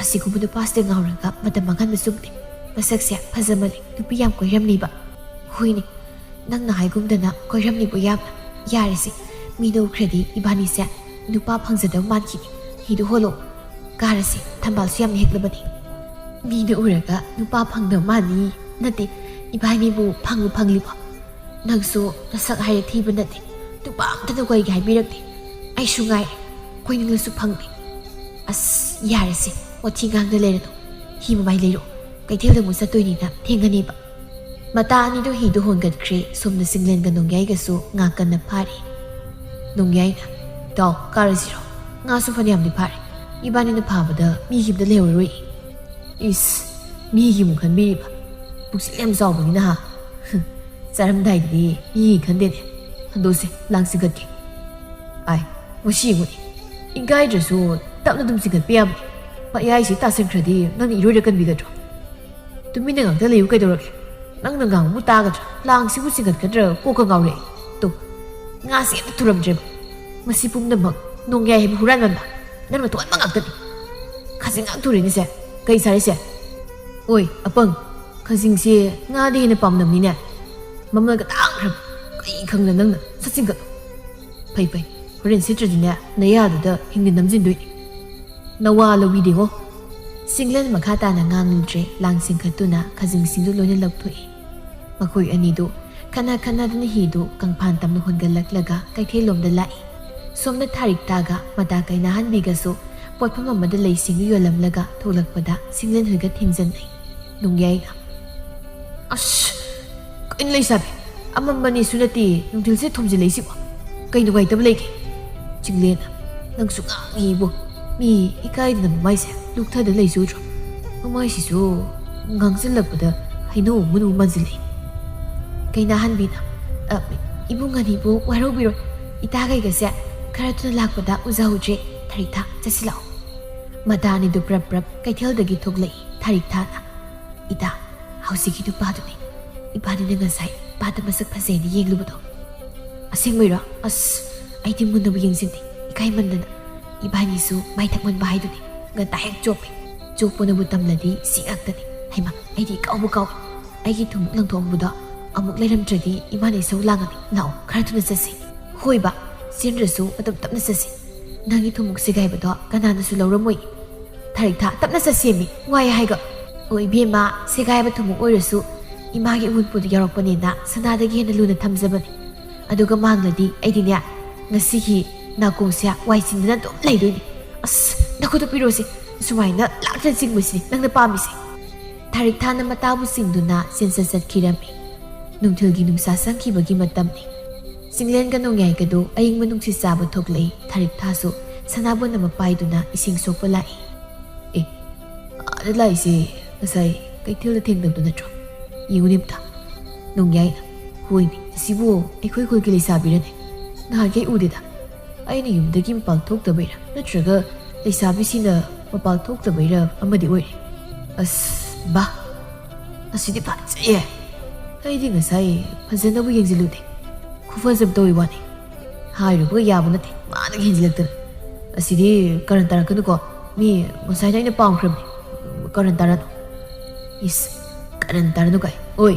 ꯑꯁꯤꯒꯨꯝꯕ ꯅꯨꯄꯥꯁꯤꯗ ꯉꯥꯎꯔꯒ ꯃꯇꯝ ꯃꯥꯡꯍꯟꯕ ꯆꯨꯝꯗꯦ꯫ ꯃꯁꯛꯁꯦ ꯐꯖꯃꯜꯂꯤ, ꯅꯨꯄꯤ ꯌꯥꯝ ꯀꯣꯏꯔꯝꯅꯤꯕ꯫ ꯍꯣꯏꯅꯦ, ꯅꯪꯅ ꯍꯥꯏꯒꯨꯝꯗꯅ ꯀꯣꯏꯔꯝꯅꯤꯕꯨ ꯌꯥꯝꯅ꯫ ꯌꯥꯔꯦꯁꯦ, ꯃꯤꯅ ꯎꯈ꯭ꯔꯗꯤ ꯏꯕꯥꯅꯤꯁꯦ ꯅꯨꯄꯥ ꯐꯪꯖꯗꯕ ꯃꯥꯟꯈꯤꯅꯤ꯫ ꯍꯤꯗꯨ ꯍꯣꯜꯂꯣ, ꯀꯥꯔꯁꯤ, ꯊꯝꯕꯥꯜꯁꯨ ꯌꯥꯝꯅ ꯍꯦꯛꯂꯕꯅꯤ꯫ ꯃꯤꯅ ꯎꯔꯒ ꯅꯨꯄꯥ ꯐꯪꯗꯕ ꯃꯥꯟꯅꯤ꯫ ꯅꯠꯇꯦ, ꯏꯕꯥꯅꯤꯕꯨ ꯐꯪꯕꯨ ꯐꯪꯂꯤꯕꯣ? ꯅꯪꯁꯨ ꯅꯁꯛ ꯍꯥꯏꯔꯦ ꯊꯤꯕ ꯅꯠꯇꯦ, ꯅꯨꯄꯥ ꯑꯝꯇꯅ ꯀꯣꯏꯒꯦ ꯍꯥꯏꯕꯤꯔꯛꯇꯦ꯫ ꯑꯩꯁꯨ ꯉꯥꯏꯔꯦ, ꯀꯣꯏꯅꯤꯡꯂꯁꯨ ꯐꯪꯗꯦ꯫ ꯑꯁ, ꯌꯥꯔꯦꯁꯦ, ꯋꯥꯊꯤ ꯉꯥꯡꯗ ꯂꯩꯔꯅꯨ꯫ ꯍꯤ ꯃꯃꯥꯏ ꯂꯩꯔꯣ, ꯀꯩꯊꯦꯜꯗ ꯑꯃꯨꯛ ꯆꯠꯇꯣꯏꯅꯤꯅ ꯊꯦꯡꯒꯅꯦꯕ꯫ ꯃꯇꯥ ꯑꯅꯤꯗꯨ ꯍꯤꯗꯨ ꯍꯣꯟꯒꯠꯈ꯭ꯔꯦ꯫ ꯁꯣꯝꯗ ꯆꯤꯡꯂꯦꯟꯒ ꯅꯣꯡꯌꯥꯏꯒꯁꯨ ꯉꯥ ꯀꯟꯅ ꯐꯥꯔꯤ꯫ ꯅꯣꯡꯌꯥꯏꯅ, "ꯏꯇꯥꯎ, ꯀꯥꯔꯁꯤꯔꯣ? ꯉꯥꯁꯨ ꯐꯅꯌꯥꯝꯗꯤ ꯐꯥꯔꯦ꯫ ꯏꯕꯥꯅꯤꯅ ꯐꯥꯕꯗ ꯃꯤꯒꯤ ꯑꯝꯇ ꯂꯩꯍꯧꯔꯔꯣꯏ꯫" "ꯏꯁ, ꯃꯤꯒꯤ ꯑꯃꯨꯛ ꯈꯟꯕꯤꯔꯤꯕ? ꯄꯨꯛꯆꯦꯜ ꯌꯥꯝ ꯆꯥꯎꯕꯅꯤꯅ ꯍꯥ?" "ꯆꯥꯔꯝꯗꯥꯏꯗꯗꯤ ꯃꯤꯒꯤ ꯈꯟꯗꯦꯅꯦ꯫ ꯍꯟꯗꯣꯛꯁꯦ, ꯂꯥꯡ ꯆꯤꯡꯈꯠꯀꯦ꯫" "ꯑꯥꯏ, ꯃꯁꯤ ꯌꯦꯡꯉꯨꯅꯦ꯫ ꯏꯀꯥꯏꯗ꯭ꯔꯁꯨ ꯇꯞꯅ ꯑꯗꯨꯝ ꯆꯤꯡꯈꯠꯄ ꯌꯥꯕꯅꯦ꯫ ꯃꯌꯥꯏꯁꯤ ꯇꯥꯁꯟꯈ꯭ꯔꯗꯤ ꯅꯪꯅ ꯏꯔꯣꯏꯔ ꯀꯟꯕꯤꯒꯗ꯭ꯔꯣ?" "ꯇꯨꯃꯤꯟꯅ ꯉꯥꯛꯇ ꯂꯩꯌꯨ ꯀꯩꯗꯧꯔꯒꯦ? ꯅꯪꯅ ꯉꯥꯡꯕꯕꯨ ꯇꯥꯒꯗ꯭ꯔꯥ? ꯂꯥꯡꯁꯤꯕꯨ ꯆꯤꯡꯈꯠꯀꯗ꯭ꯔꯥ? ꯀꯣꯛꯀ ꯉꯥꯎꯔꯛꯑꯦ꯫ ꯇꯨ, ꯉꯥꯁꯦ ꯑꯝꯇ ꯊꯨꯔꯝꯗ꯭ꯔꯦꯕ꯫ ꯃꯁꯤ ꯄꯨꯝꯅꯃꯛ ꯅꯣꯡꯌꯥꯏ ꯍꯥꯏꯕ ꯍꯨꯔꯥꯟꯕ ꯑꯃ, ꯅꯪꯅ ꯊꯣꯛꯍꯟꯕ ꯉꯥꯛꯇꯅꯤ꯫ ꯈꯥꯖꯤꯡ ꯉꯥꯛ ꯊꯨꯔꯦꯅꯦꯁꯦ꯫ ꯀꯩ ꯁꯥꯔꯤꯁꯦ? ꯑꯣꯏ, ꯑꯄꯪ, ꯈꯥꯖꯤꯡꯁꯦ ꯉꯥꯗꯤ ꯍꯦꯟꯅ ꯄꯥꯝꯂꯝꯅꯤꯅꯦ꯫ ꯃꯃꯜꯒ ꯇꯥꯡꯈ꯭ꯔꯕ꯫ ꯀꯩ ꯈꯪꯗ ꯅꯪꯅ꯫ ꯁꯠ ꯆꯤꯡꯈꯠꯂꯣ꯫ ꯐꯩ, ꯐꯩ꯫ ꯍꯣꯔꯦꯟ ꯁꯤꯠꯇ꯭ꯔꯗꯤꯅꯦ, ꯅꯌꯥꯗꯨꯗ ꯍꯤꯡꯅ ꯅꯝꯖꯤꯟꯗꯣꯏꯅꯤ꯫ ꯅꯋꯥ ꯂꯧꯕꯤꯗꯦꯉꯣ꯫" ꯆꯤꯡꯂꯦꯟ ꯃꯈꯥ ꯇꯥꯅ ꯉꯥꯡꯂꯨꯗ꯭ꯔꯦ꯫ ꯂꯥꯡ ꯆꯤꯡꯈꯠꯇꯨꯅ ꯈꯥꯖꯤꯡꯁꯤꯡꯗꯨ ꯂꯣꯏꯅ ꯂꯧꯊꯣꯛꯏ꯫ ꯃꯈꯣꯏ ꯑꯅꯤꯗꯨ ꯈꯠꯅ ꯈꯠꯅꯗꯨꯅ ꯍꯤꯗꯨ ꯀꯪꯐꯥꯟ ꯇꯝꯅ ꯍꯣꯟꯒꯠꯂꯛꯂꯒ ꯀꯩꯊꯦꯜꯂꯣꯝꯗ ꯂꯥꯛꯏ꯫ ꯁꯣꯝꯗ ꯊꯥꯔꯤꯛꯇꯥꯒ ꯃꯇꯥ ꯀꯩꯅꯥꯍꯟꯕꯤꯒꯁꯨ ꯄꯣꯠꯐꯝ ꯑꯃꯗ ꯂꯩꯁꯤꯡꯗꯨ ꯌꯣꯜꯂꯝꯂꯒ ꯊꯣꯛꯂꯛꯄꯗ ꯆꯤꯡꯂꯦꯟ ꯍꯣꯏꯒ ꯊꯦꯡꯖꯟꯅꯩ꯫ ꯅꯣꯡꯌꯥꯏꯅ, "ꯑꯁ, ꯀꯩꯅꯣ ꯂꯩꯁꯥꯕꯤ? ꯑꯃꯝꯕꯅꯤꯁꯨ ꯅꯠꯇꯦ, ꯅꯨꯡꯊꯤꯜꯁꯦ ꯊꯣꯝꯖꯤꯜꯂꯛꯏꯁꯤꯕꯣ? ꯀꯩ ꯅꯨꯡꯉꯥꯏꯇꯕ ꯂꯩꯒꯦ?" ꯆꯤꯡꯂꯦꯟꯅ, "ꯅꯪꯁꯨ ꯉꯥꯡꯉꯤꯕꯣ꯫ ꯃꯤ ꯏꯀꯥꯏꯗꯅ ꯃꯃꯥꯏꯁꯦ ꯂꯨꯛꯊꯗ ꯂꯩꯖꯨꯗ꯭ꯔꯣ? ꯃꯃꯥꯏꯁꯤꯁꯨ ꯉꯥꯡꯁꯤꯜꯂꯛꯄꯗ ꯍꯩꯅꯧ ꯑꯃꯨꯟꯕ ꯃꯥꯟꯁꯤꯜꯂꯛꯏ꯫" ꯀꯩꯅꯥꯍꯟꯕꯤꯅ, "ꯑ, ꯏꯕꯨꯡ ꯑꯅꯤꯕꯨ ꯋꯥꯔꯧꯕꯤꯔꯣꯏ꯫ ꯏꯇꯥꯈꯩꯒꯁꯦ ꯈꯔ ꯊꯨꯅ ꯂꯥꯛꯄꯗ ꯎꯖꯍꯧꯗ꯭ꯔꯦ꯫ ꯊꯥꯔꯤꯛꯊꯥ, ꯆꯠꯁꯤ ꯂꯥꯛꯑꯣ꯫" ꯃꯇꯥ ꯑꯅꯤꯗꯨ ꯄ꯭ꯔꯞ ꯄ꯭ꯔꯞ ꯀꯩꯊꯦꯜꯗꯒꯤ ꯊꯣꯛꯂꯛꯏ꯫ ꯊꯥꯔꯤꯛꯊꯥꯅ, "ꯏꯇꯥ, ꯍꯧꯖꯤꯛꯀꯤ ꯅꯨꯄꯥꯗꯨꯅꯤ ꯏꯕꯥꯅꯤꯅ ꯉꯁꯥꯏ ꯄꯥꯠꯇ ꯃꯁꯛ ꯐꯖꯩꯅ ꯌꯦꯡꯂꯨꯕꯗꯣ꯫" "ꯑꯁꯦꯡꯕꯩꯔꯣ? ꯑꯁ, ꯑꯩꯗꯤ ꯃꯨꯟꯅꯕꯨ ꯌꯦꯡꯁꯤꯟꯗꯦ, ꯏꯀꯥꯏꯃꯟꯗꯅ꯫ ꯏꯕꯥꯅꯤꯁꯨ ꯃꯥꯏ ꯊꯛꯃꯟꯕ ꯍꯥꯏꯗꯨꯅꯤ꯫ ꯉꯟꯇꯥ ꯍꯦꯛ ꯆꯣꯞꯄꯦ꯫ ꯆꯣꯞꯄꯅꯕꯨ ꯇꯝꯂꯗꯤ ꯁꯤ ꯉꯥꯛꯇꯅꯤ꯫ ꯍꯩꯃꯥ, ꯑꯩꯗꯤ ꯀꯥꯎꯕꯨ ꯀꯥꯎꯏ꯫ ꯑꯩꯒꯤ ꯊꯨꯝꯃꯣꯛ ꯂꯪꯊꯣꯛꯍꯧꯕꯗꯣ ꯑꯃꯨꯛ ꯂꯩꯔꯝꯗ꯭ꯔꯗꯤ ꯏꯃꯥꯅ ꯏꯁꯧ ꯂꯥꯡꯉꯅꯤ꯫ ꯂꯥꯛꯑꯣ, ꯈꯔ ꯊꯨꯅ ꯆꯠꯁꯤ꯫ ꯍꯣꯏꯕ, ꯆꯦꯟꯗ꯭ꯔꯁꯨ ꯑꯗꯨꯝ ꯇꯞꯅ ꯆꯠꯁꯤ꯫ ꯅꯪꯒꯤ ꯊꯨꯝꯃꯣꯛ ꯁꯦꯒꯥꯏꯕꯗꯣ ꯀꯅꯥꯅꯁꯨ ꯂꯧꯔꯝꯃꯣꯏ꯫ ꯊꯥꯔꯤꯛꯊꯥ, ꯇꯞꯅ ꯆꯠꯁꯦꯃꯤ, ꯋꯥꯏ ꯍꯥꯏꯒ꯫ ꯑꯣ ꯏꯕꯦꯝꯃ, ꯁꯦꯒꯥꯏꯕ ꯊꯨꯝꯃꯣꯛ ꯑꯣꯏꯔꯁꯨ ꯏꯃꯥꯒꯤ ꯑꯎꯟꯄꯣꯠꯇ ꯌꯥꯎꯔꯛꯄꯅꯦꯅ ꯁꯅꯥꯗꯒꯤ ꯍꯦꯟꯅ ꯂꯨꯅ ꯊꯝꯖꯕꯅꯤ꯫ ꯑꯗꯨꯒ ꯃꯥꯡꯂꯗꯤ ꯑꯩꯗꯤꯅꯦ, ꯉꯁꯤꯒꯤ ꯅꯥꯀꯣꯡꯁꯦ ꯋꯥꯏ ꯆꯤꯟꯗꯅ ꯑꯗꯨꯝ ꯂꯩꯗꯣꯏꯅꯤ꯫ ꯑꯁ, ꯅꯈꯨꯠꯇꯣ ꯄꯤꯔꯣꯁꯦ꯫ ꯁꯨꯃꯥꯏꯅ ꯂꯥꯛꯇꯅ ꯆꯤꯡꯕꯁꯤꯅꯤ ꯅꯪꯅ ꯄꯥꯝꯃꯤꯁꯦ꯫ ꯊꯥꯔꯤꯛꯊꯥꯅ ꯃꯇꯥꯕꯨ ꯆꯤꯡꯗꯨꯅ ꯆꯦꯟꯆꯠ ꯆꯠꯈꯤꯔꯝꯃꯤ꯫ ꯅꯨꯡꯊꯤꯜꯒꯤ ꯅꯨꯡꯁꯥ ꯆꯪꯈꯤꯕꯒꯤ ꯃꯇꯝꯅꯤ꯫ ꯆꯤꯡꯂꯦꯟꯒ ꯅꯣꯡꯌꯥꯏꯒꯗꯨ ꯑꯏꯪꯕ ꯅꯨꯡꯁꯤꯠ ꯆꯥꯕ ꯊꯣꯛꯂꯛꯏ꯫ ꯊꯥꯔꯤꯛꯊꯥꯁꯨ ꯁꯅꯥꯕꯨꯟ ꯑꯃ ꯄꯥꯏꯗꯨꯅ ꯏꯁꯤꯡ ꯁꯣꯛꯄ ꯂꯥꯛꯏ꯫ ꯑꯦ, ꯑꯥꯗ ꯂꯥꯛꯏꯁꯦ ꯉꯁꯥꯏ ꯀꯩꯊꯦꯜꯗ ꯊꯦꯡꯅꯕꯗꯨ ꯅꯠꯇ꯭ꯔꯣ? ꯌꯦꯡꯉꯨꯅꯦ ꯑꯝꯇ꯫ ꯅꯣꯡꯌꯥꯏꯅ, ꯍꯣꯏꯅꯦ, ꯑꯁꯤꯕꯨ ꯑꯩꯈꯣꯏ ꯈꯨꯜꯒꯤ ꯂꯩꯁꯥꯕꯤꯔꯅꯦ? ꯅꯍꯥꯟꯈꯩ ꯎꯗꯦꯗ꯫ ꯑꯩꯅ ꯌꯨꯝꯗꯒꯤ ꯃꯄꯥꯟ ꯊꯣꯛꯇꯕꯩꯔꯥ ꯅꯠꯇ꯭ꯔꯒ ꯂꯩꯁꯥꯕꯤꯁꯤꯡꯅ ꯃꯄꯥꯟ ꯊꯣꯛꯇꯕꯩꯔꯥ ꯑꯃꯗꯤ ꯑꯣꯏꯔꯦ꯫ ꯑꯁ, ꯕꯥ, ꯑꯁꯤꯗꯤ ꯐꯖꯩꯌꯦ꯫ ꯑꯩꯗꯤ ꯉꯁꯥꯏ ꯐꯖꯅꯕꯨ ꯌꯦꯡꯁꯤꯜꯂꯨꯗꯦ꯫ ꯈꯨꯐꯖ ꯑꯃ ꯇꯧꯏ ꯋꯥꯅꯤ꯫ ꯍꯥꯏꯔꯨꯕꯒ ꯌꯥꯕ ꯅꯠꯇꯦ, ꯃꯥꯅꯒ ꯍꯦꯟꯖꯤꯜꯂꯛꯇꯅ꯫ ꯑꯁꯤꯗꯤ ꯀꯔꯟ ꯇꯥꯔꯛꯀꯅꯨꯀꯣ꯫ ꯃꯤ ꯉꯁꯥꯏꯅ ꯑꯩꯅ ꯄꯥꯝꯈ꯭ꯔꯕꯅꯤ꯫ ꯀꯔꯟ ꯇꯥꯔꯅꯨ꯫ ꯏꯁ, ꯀꯔꯟ ꯇꯥꯔꯅꯨ ꯀꯥꯏ꯫ ꯑꯣꯏ,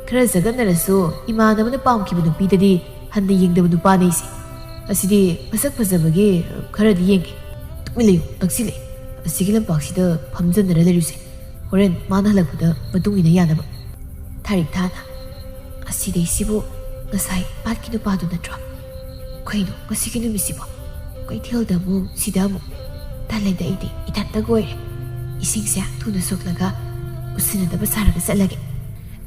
ꯈꯔ ꯆꯒꯠꯅꯔꯁꯨ ꯏꯃꯥꯟꯅꯕꯅ ꯄꯥꯝꯈꯤꯕ ꯅꯨꯄꯤꯗꯗꯤ ꯍꯟꯅ ꯌꯦꯡꯗꯕ ꯅꯨꯄꯥꯅꯦ ꯑꯩꯁꯦ꯫ ꯑꯁꯤꯗꯤ ꯃꯁꯛ ꯐꯖꯕꯒꯤ ꯈꯔꯗꯤ ꯌꯦꯡꯒꯦ꯫ ꯇꯨꯃꯤꯟ ꯂꯩꯌꯨ, ꯅꯛꯁꯤꯜꯂꯛꯑꯦ꯫ ꯑꯁꯤꯒꯤ ꯂꯝꯄꯥꯛꯁꯤꯗ ꯐꯝꯖꯟꯅꯔ ꯂꯩꯔꯨꯁꯦ꯫ ꯍꯣꯔꯦꯟ ꯃꯥꯅ ꯍꯜꯂꯛꯄꯗ ꯃꯇꯨꯡ ꯏꯟꯅ ꯌꯥꯅꯕ꯫ ꯊꯥꯔꯤꯛꯊꯥꯅ, "ꯑꯁꯤꯗꯩꯁꯤꯕꯨ ꯉꯁꯥꯏ ꯄꯥꯠꯀꯤ ꯅꯨꯄꯥꯗꯨ ꯅꯠꯇ꯭ꯔꯣ? ꯀꯩꯅꯣ ꯉꯁꯤꯒꯤ ꯅꯨꯃꯤꯠꯁꯤꯕꯣ? ꯀꯩꯊꯦꯜꯗ ꯑꯃꯨꯛ, ꯁꯤꯗ ꯑꯃꯨꯛ꯫ ꯇꯜꯂꯦꯗ ꯑꯩꯗꯤ, ꯏꯊꯟꯇꯒ ꯑꯣꯏꯔꯦ꯫ ꯏꯁꯤꯡꯁꯦ ꯊꯨꯅ ꯁꯣꯛꯂꯒ ꯎꯁꯤꯟꯅꯗꯕ ꯁꯥꯔꯒ ꯆꯠꯂꯒꯦ꯫"